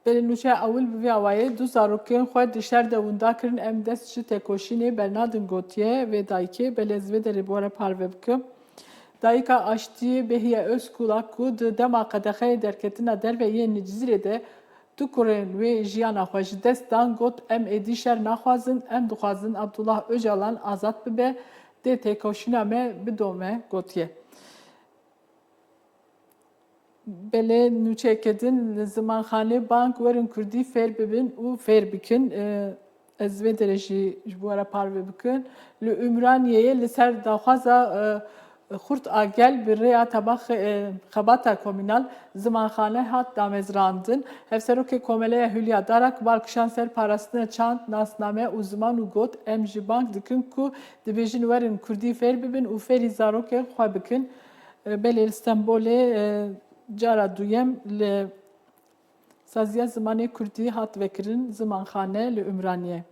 Belê nûçeya ewil bi vî awayê du zarokên xwe di şer de winda kirin, em dest ji têkoşînê bernadin gotiye vê dayikê. Belê ez vê derê bi we re parve bikim. Dayika Aştiyê Behiye Özkulak ku di dema qedexeyê derketina derve yên li Cizîrê de du kurên wê jiyana xwe ji dest dan, got, em êdî şer naxwazin, em dixwazin Abdullah Ocalan azad bibe, dê têkoşîna me bidome, gotiye. Belê nûçeyeke din li zimanxanê bang werin kurdî fêr bibin û fêr bikin. E, ez vê derê jî ji bo re parve bikim. Li Ümraniyeyê li ser daxwaza, e, Xurt Agel bi rêya tabax-, e, xebata komînal zimanxane hat damezrandin. Hevserokê Komeleya Hülya Darak bal kişand ser parastina çand, nasname û ziman û got, em jî bang dikin ku dibêjin werin kurdî fêr bibin û fêrî zarokên xwe bikin. E, belê li Stenbolê, e, cara duyem li Saziya Zimanê Kurdî hat vekirin zimanxane li Ümraniye.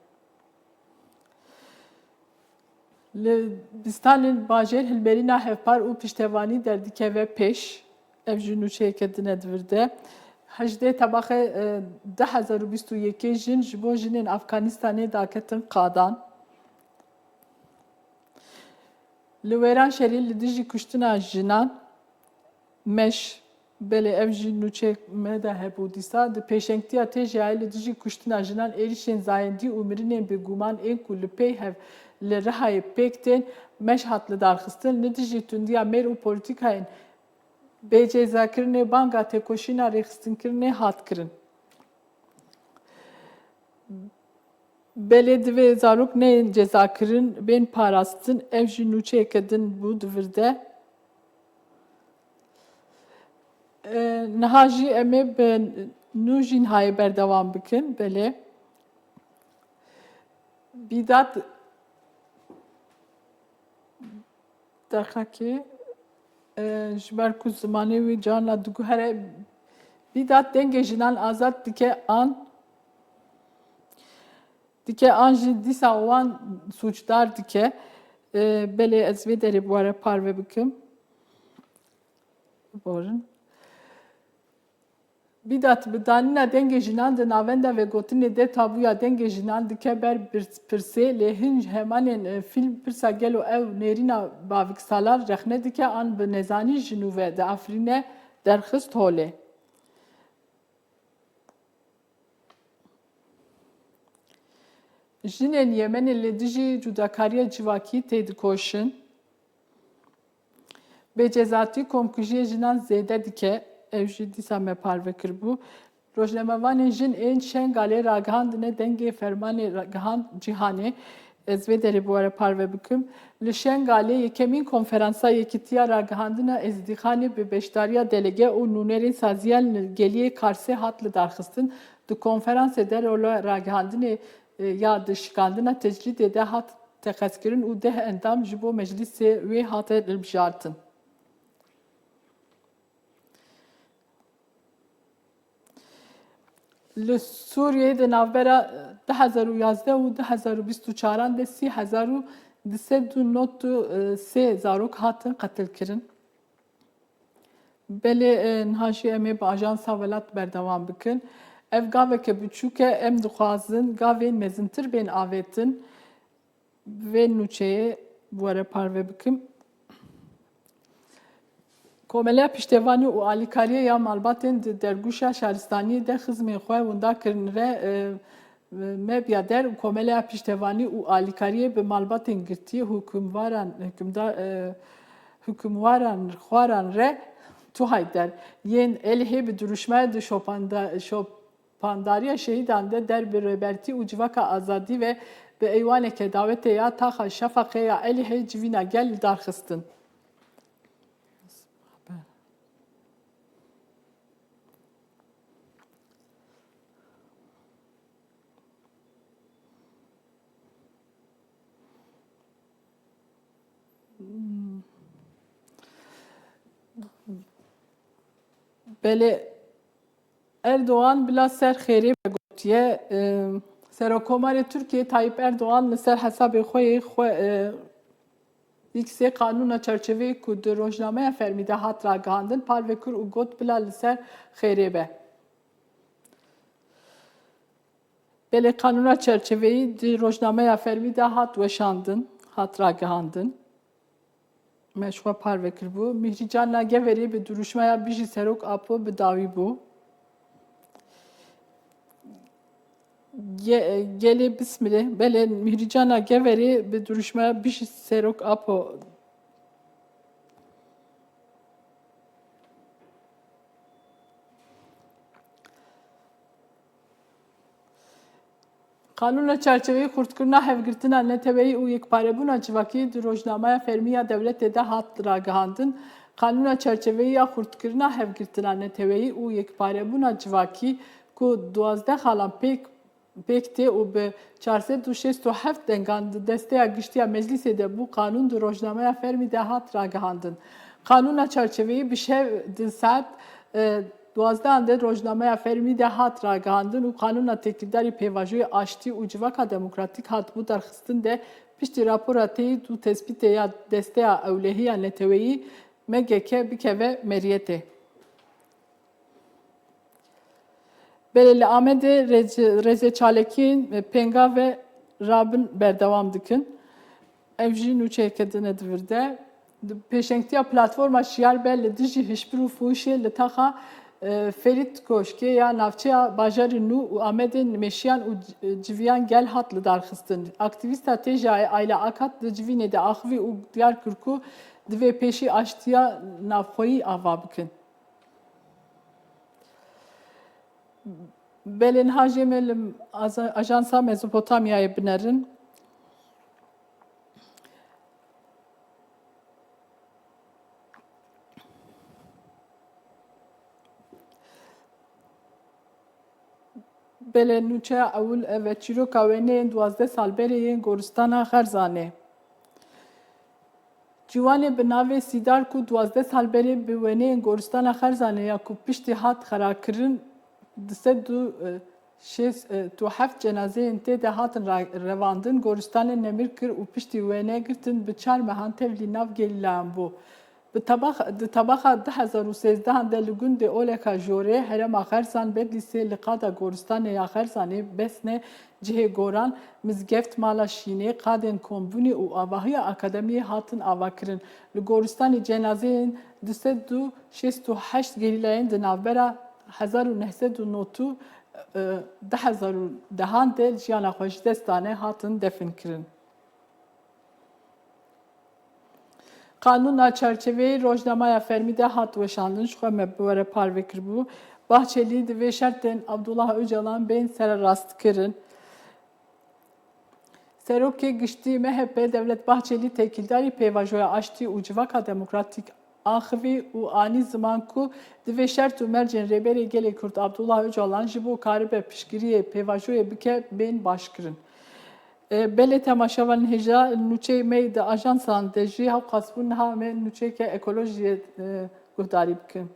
Li bîstanên bajêr hilberîna hevpar û piştevanî derdikeve pêş. Ev jî nûçeyeke din e di vir de. Hejdê Tebaxê, e, du hezar û bîst û yekê jin ji bo jinên Afganistanê daketin qadan. Li wêran şerî li dijî kuştina jinan, meş, belê ev jî nûçeyek me de hebû dîsa, di pêşengtiya T J A'yê li dijî kuştina jinan, êrîşên zayendî û mirinên bi guman ên ku li pey hev li Rihayê pêk tên, meş hat lidarxistin, li dijî tundiya mêr û polîtîkayên bêcezakirinê banga têkoşîna rêxistinkirinê hat kirin. Belê divê zarok neyên cezakirin, bên parastin. Ev jî nûçeyeke din bû di vir de. E, niha jî em ê bi nû jî nihayê berdewam bikin. Belê. Bîdat Deqekê, e, ji ber ku zimanê wî carna diguhere, Bîdat dengê jinan azad dike an, dike an jî dîsa wan sûcdar dike. E, belê ez vê derê bi we re parve bikim. Borin. Bîdat bi danîna dengê jinan di navenda vegotinê de tabûya dengê jinan dike ber pirs-, pirsê, lê hin hemanên, e, fîlm pirsa gelo ew nêrîna baviksalar rexne dike an bi nezanî ji nû ve diafirîne derxist holê. Jinên Yemenê li dijî cudakariya civakî têdikoşin. Bêcezatî komkujiyê jinan zêde dike, ew jî dîsa me parve kiribû. Rojnamevanên jin ên Şengalê ragihandine dengê fermanê ra-, gihand cîhanê. Ez vê derê bi we re parve bikim. Li Şengalê yekemîn konferansa Yekîtiya Ragihandina Êzidîxanê bi beşdariya delege û nûnerên saziya li Geliyê Karsê hat lidarxistin. Di konferansê de rola ragihandinê, e, ya di şikandina tecrîdê de hat teqezkirin û deh endam ji bo meclîsê wê hate hilbijartin. Li Sûriyeyê di navbera du hezar û yazdeh û du hezar û bîst û çaran de sî hezar û du sed û nod û sê zarok hatin qetilkirin. Belê, e, niha jî em ê bi Ajansa Welat berdewam bikin. Ev gaveke biçûk e, em dixwazin gavên mezintir bên avêtin. Vê nûçeyê bi we re parve bikim. Komeleya Piştevanî û Alîkariyê ya Malbatên di Dergûşa Şaristaniyê de xizmên xwe winda kirin re, e, e, Mebya Der û Komeleya Piştevanî û Alîkariyê bi malbatên girtî, hukimvaran, hukimdar, e, hukimwaran xwaran re Tuhay Der yên Êlihê bi dirûşmaya di şopanda-, şop-, Pandariya şehîdan de der bi Rêbertî û Civaka Azadî ve bi eywaneke dawetê ya Taxa Şefaqê ya Êlihê civîna gel li dar xistin. Belê. Erdogan bila ser xêrê ve gotiye, e, Serokkomarê Tirkiyê Tayyip Erdogan li ser hesabê xwe yê xwe, e, X-ê qanûna çerçeveyê ku di rojnameya fermî de hat ragihandin parve kir û got, bila li ser xêrê be. Belê qanûna çerçeveyî di rojnameya fermî de hat weşandin, hat ragihandin. Me ji xwe parve kiribû. Mîhrîcan Nageverî bi duruşmaya Bijî Serok Apo bi dawî bû. Ge-, gelê Bismilê, belê Mîhrîcan Nageverî bi duruşmaya Bijî Serok Apo. Qanûna çarçeveyî xurtkirina hevgirtina neteweyî û yekparebûna civakî di rojnameya fermî ya dewletê de hat ragihandin. Qanûna çarçeveyî ya xurtkirina hevgirtina neteweyî û yekparebûna civakî ku duwazdeh xalan pêk, pêk tê û bi çar sed û şêst û heft dengan di desteya giştî ya meclîsê de bû, qanûn di rojnameya fermî de hat ragihandin. Qanûna çarçeveyî bi şev di saet, e, duwazdehan de rojnameya fermî de hat ragihandin û qanûna têkildarî pêvajoyê aştî û civaka demokratîk hatibû derxistin de piştî rapora teyîd û tespîtê ya Desteya Ewlehiya Neteweyî, M G K, bikeve meriyetê. Belê li Amedê rêz-, rêzê çalakiyên, e, pênga ve rabin berdewam dikin. Ev jî nûçeyeke din e di vir de. Di pêşengtiya platforma Şiyar Be li dijî hişbir û fuhişê li taxa, e, Ferît Koşkê ya navçeya bajarê nû û Amedê nimêşiyan û c-, civiyan gel hat lidarxistin. Aktîvîsta T J A'yê Ayla Akat di civînê de axivî û diyar kir ku divê pêşî aştiya navxweyî ava bikin. Belê niha jê me li aza-, Ajansa Mezopotamyayê binerin. Belê nûçeya ewil ev e, çîroka wêneyên duwazdeh sal berê yên goristana Xerzanê. Ciwanê bi navê Sîdar ku duwazdeh sal berê bi wêneyên goristana Xerzanê ya ku piştî hat xerakirin, du sed û şêst û heft cenazeyên tê de hatin ra-, revandin, goristanê nemir kir û piştî wêne girtin bi çar mehan tevlî nav gerîlayan bû. Bi tebax-, di tebaxa du hezar û sêzdehan de li gundê Oleka Jorê, herêma Xerzan, Bedlîsê, li qada goristanê ya Xerzanê, Besne, cihê goran, mizgeft, mala şînê, qadên kombûnê û avahiya akademiyê hatin avakirin. Li goristanê cenazeyên du sed û şêst û heşt gerîlayên di navbera hezar û neh sed û nod û, e, du hezar û dehan de jiyana xwe ji dest dane hatin definkirin. Qanûna çarçeveyê rojnameya fermî de hat weşandin, ji xwe me bi were parve kiribû. Bahçelî divê şertên Abdullah Ocalan bên sererastkirin. Serokê Giştî M H P Devlet Bahçelî têkildarî pêvajoya aştî û civaka demokratîk axivî û anî ziman ku divê şert û mercên Rêberê Gelê Kurd Abdullah Ocalan ji bo karibe piştgiriyê pêvajoyê bike bên başkirin. E, belê temaşevan hêja nûçeyê me yê di ajansan de jî hewqas bû, niha em ê nûçeyeke ekolojiyê, e, guhdarî bikin.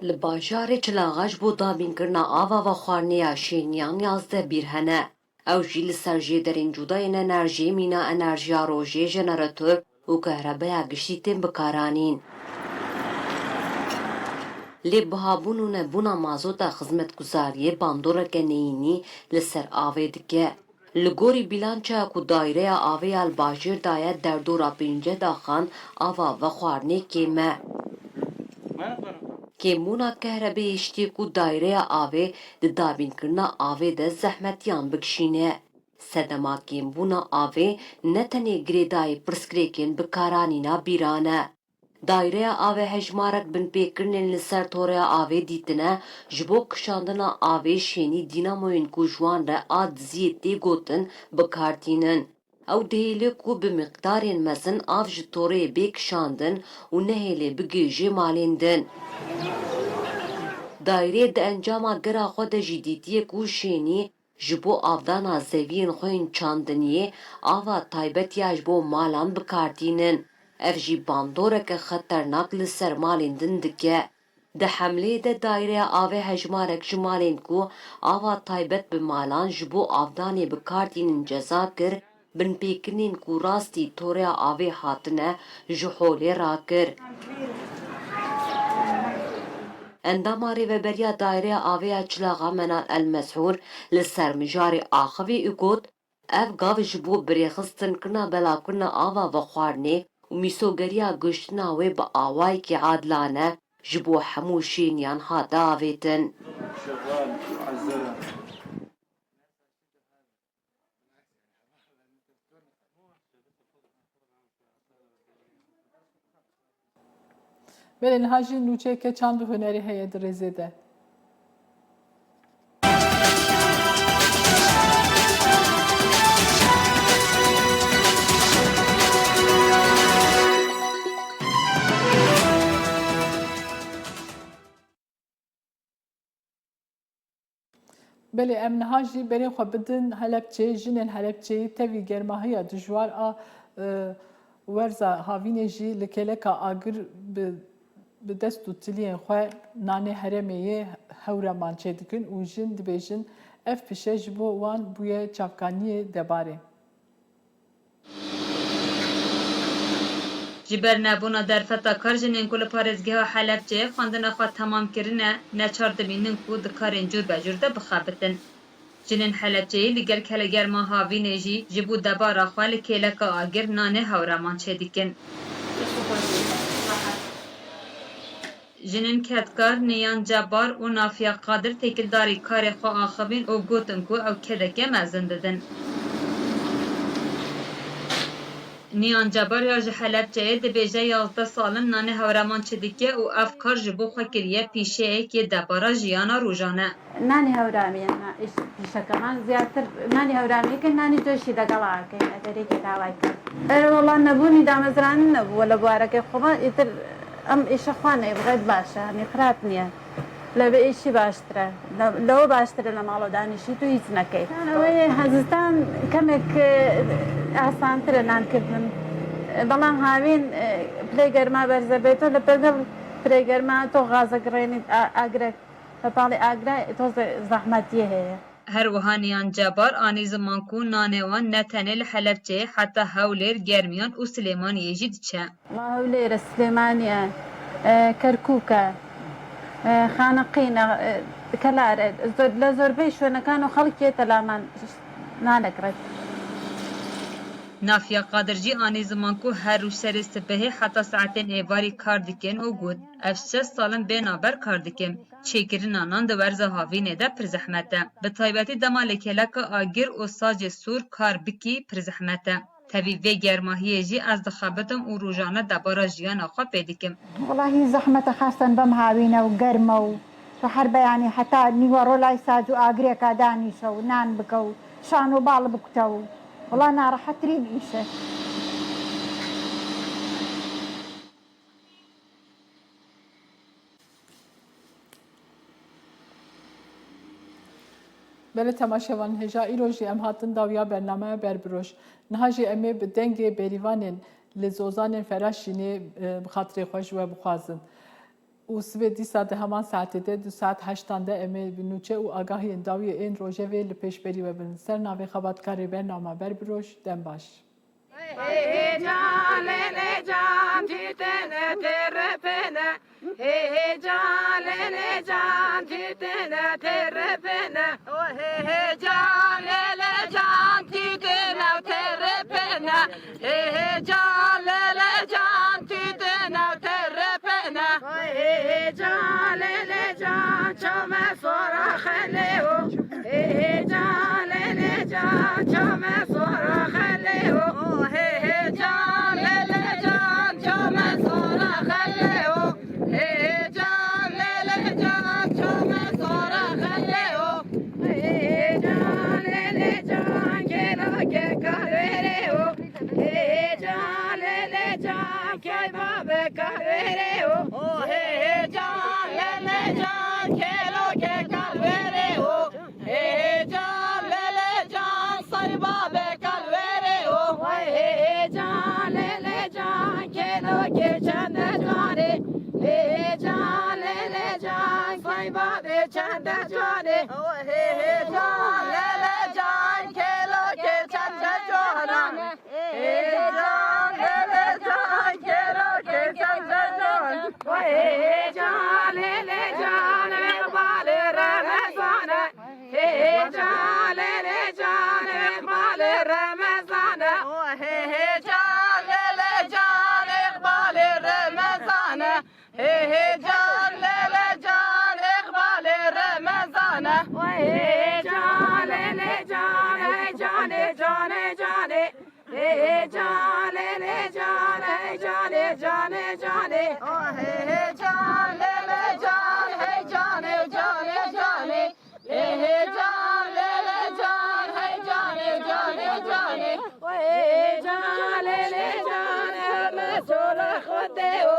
Li bajarê Çilaxa ji bo dabînkirina ava vexwarinê ya Şêniyan yazdeh bîr hene. Ew jî li ser jêderên cuda yên enerjiyê mîna enerjiya rojê, jeneretor û kehrebeya giştî tên bikaranîn. Lê bihabûn û nebûna mazota xizmetguzariyê bandoreke neyînî li ser avê dike. Li gorî bîlançeya ku Dayreya Avê ya li bajêr daye, derdora pênceh daxan ava vexwarinê kêm e. Kêmbûna kehrebeyê ji tê ku Dayreya Avê di dabînkirina avê de zehmetiyan bikişîne. Sedema kêmbûna avê ne tenê girêdayî pirsgirêkên bikaranîna bîran e. Dayreya Avê hejmarek binpêkirinên li ser toreya avê dîtine, ji bo kişandina avê şênî dînamoyên ku ji wan re a diziyê tê gotin bi kar tînin. Ew dihêle ku bi miqdarên mezin av ji torê bê kişandin û nehêlê bigihîje malên din. Daîrê di encama gera xwe de jî dîtiye ku şênî ji bo avdana zeviyên xwe yên çandiniyê ava taybet ya ji bo malan bi kar tînin. Ev jî bandoreke xeternak li ser malên din dike. Di hemleyê de daîreya avê hejmarek ji malên ku ava taybet bi malan ji bo avdanê bi kar tînin ceza kir, binpêkirinên ku rastî toreya avê hatine ji holê rakir. Endama Rêveberiya Daîreya Avê ya Çilaxa Menal El Mezhûr li ser mijarê axivî û got, ev gav ji bo birêxistinkirina belakirina ava vexwarinê û mîsogeriya gihiştina wê bi awayekî adilane ji bo hemû şêniyan hate avêtin. Belê niha jî nûçeyeke çand û hunerê heye di rêzê de. Belê em niha jî berê xwe bidin Helebçeyê. Jinên Helebçeyê tevî germahiya dijwar a, e, werza havînê jî li kêleka agir bi, bi dest û tiliyên xwe nanê herêmê yê Hewreman çêdikin û jin dibêjin ev pîşe ji bo wan bûye çavkaniyê debarê. Ji ber nebûna derfeta kar, jinên ku li parêzgeha Helebçeyê xwendina xwe temam kirine, neçar dimînin ku di karên cûrbecûr de bixebitin. Jinên Helebçeyê li gel kelegerma havînê jî ji bo debara xwe li kêleka agir nanê Hewreman çêdikin. Jinên kedkar Niyan Cebar û Nafiya Qadir têkildarî karê xwe axivîn û gotin ku ew kedeke mezin didin. Niyan Cebar ya ji Helebçeyê dibêje, yazdeh sal in nanê Hewreman çêdike û ev kar ji bo xwe kiriye pîşeyek yê debara jiyana rojane. Nanî hewramî ye, na-, îş-, pîşekeman ziyadtir nanî hewramî ke nanî coşî de gala ake, ne derê ke daway ke. Ere wela nebûnî damezranin nebû, wela buareke xwe va, îtir em îşe xwe ne, bi xeyr baş e, hani xirab niye. Lebe îşî baştir e. Le-, lewe baştir e le malo danîşî tu hîç nekey. Yanî wê hezistan kemek, e, asantir e nan kirdin. E, belam havîn, e, pilê germa berze bê to, le pegel pilê germa to gaze girênî a-, agrek. Hepalê Agre toz zehmetiyê heye. Her wiha Niyan Cebar anî ziman ku nanê wan ne tenê li Helebçeyê, heta Hewlêr, Germiyan û Silêmaniyê jî diçe. Va Hewlêr e, Silêmaniye, e, Kerkûk e, e, Xaneqîn e, e, Kelar e, zor-, li zorbeyê şwenekan û xelkê telaman nanek ret. Nafiya Qadir jî anî ziman ku her roj serê sibehê heta saetên êvarî kar dikin û got, ev şeş sal in bê navber kar dikim. Çêkirina nan di werza havînê de pir zehmet e. Bi taybetî dema li kêleka agir û sacê sûr kar bikî pir zehmet e. Tevî vê germahiyê jî ez dixebitim û rojane debara jiyana xwe pê dikim. Wela hî zehmet e, xasten bem havîn e û germ e û tu her be, yanî heta nîva ro lay sac û agirêka danîşe û nan bike û şan û bal bikute û wela narehetirîn îş e. Belê temaşevan, hêja îro jî em hatin dawiya bernameya Berbiroş. Niha jî em ê bi dengê berîvanên li zozanên Feraşînê, e, bi xatirê xwe ji we bixwazin. Û sibê dîsa di heman saetê de, di saet heştan de em ê bi nûçe û agahiyên dawiyê ên rojevê li pêşberî we bin. Ser navê xebatkarê bernama Berbiroş, dem baş. Hey, hey, can, lê, lê, can, tîtine, têrepine. Hey, hey, can, lê, lê, can, tîtine, têrepine. Oh, hey, hey, can, lê, lê, can, tîtine, têrepine. Hey, hey, can, lê, lê, can, tîtine, têrepine. Hey, hey, can, lê, lê, can, çome sora xelê o. Hey, hey, can, lê, lê, can, çome sora xelê o. Oh, hey, hey, can, lê, lê, can, çome sora xelê o. Hey, hey, can, lê, lê, can, çome sora xelê o. Hey, hey, can, lê, lê, can, kêla keka wêrê o. Be kalwêrê o. O heyecan, lele can, kelo ke kalwêrê o. Heyecan, lele can, sayba be kalwêrê o. Vay heyecan, lele can, kelo ke çende canê. Heyecan, lele can, sayba be çende canê. O heyecan, lele can, kelo ke çende canê. Heyecan, lele can, kelo ke çende can. Heyecan, lele can, îqbalê Remezan e. Heyecan, lele can, îqbalê Remezan e. Heyecan, lele can, îqbalê Remezan e. Heyecan, lele can, îqbalê Remezan e. Heyecan, lele can, hey canê, canê, canê. Heyecan, lele can, hey canê, canê, canê. O heyecan, lele can, hey canê, canê, canê. Heyecan, lele can, hey canê, canê, canê. Heyecan, lele can, heme çola Xwedê o.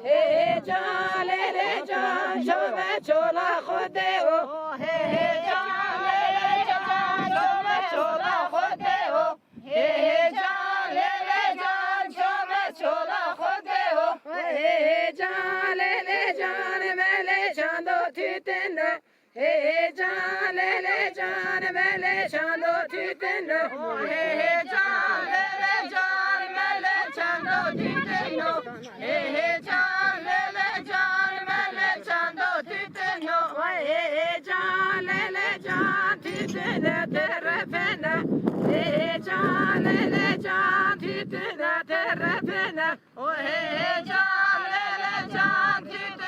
Heyecan, lele can, şome çola Xwedê o. Heyecan, lele can, şome çola Xwedê o. Heyecan, lele can, şome çola Xwedê o. Heyecan, lele can, mele çando tütün o. Heyecan, lele can, mele çando tütün o. Heyecan, lele can, mele çando tütün o. Heyecan, lele can, mele çando tütün o. Heyecan, lele can, tütüne terefene. Heyecan, lele can, tütüne terefene. O heyecan, lele can, tütüne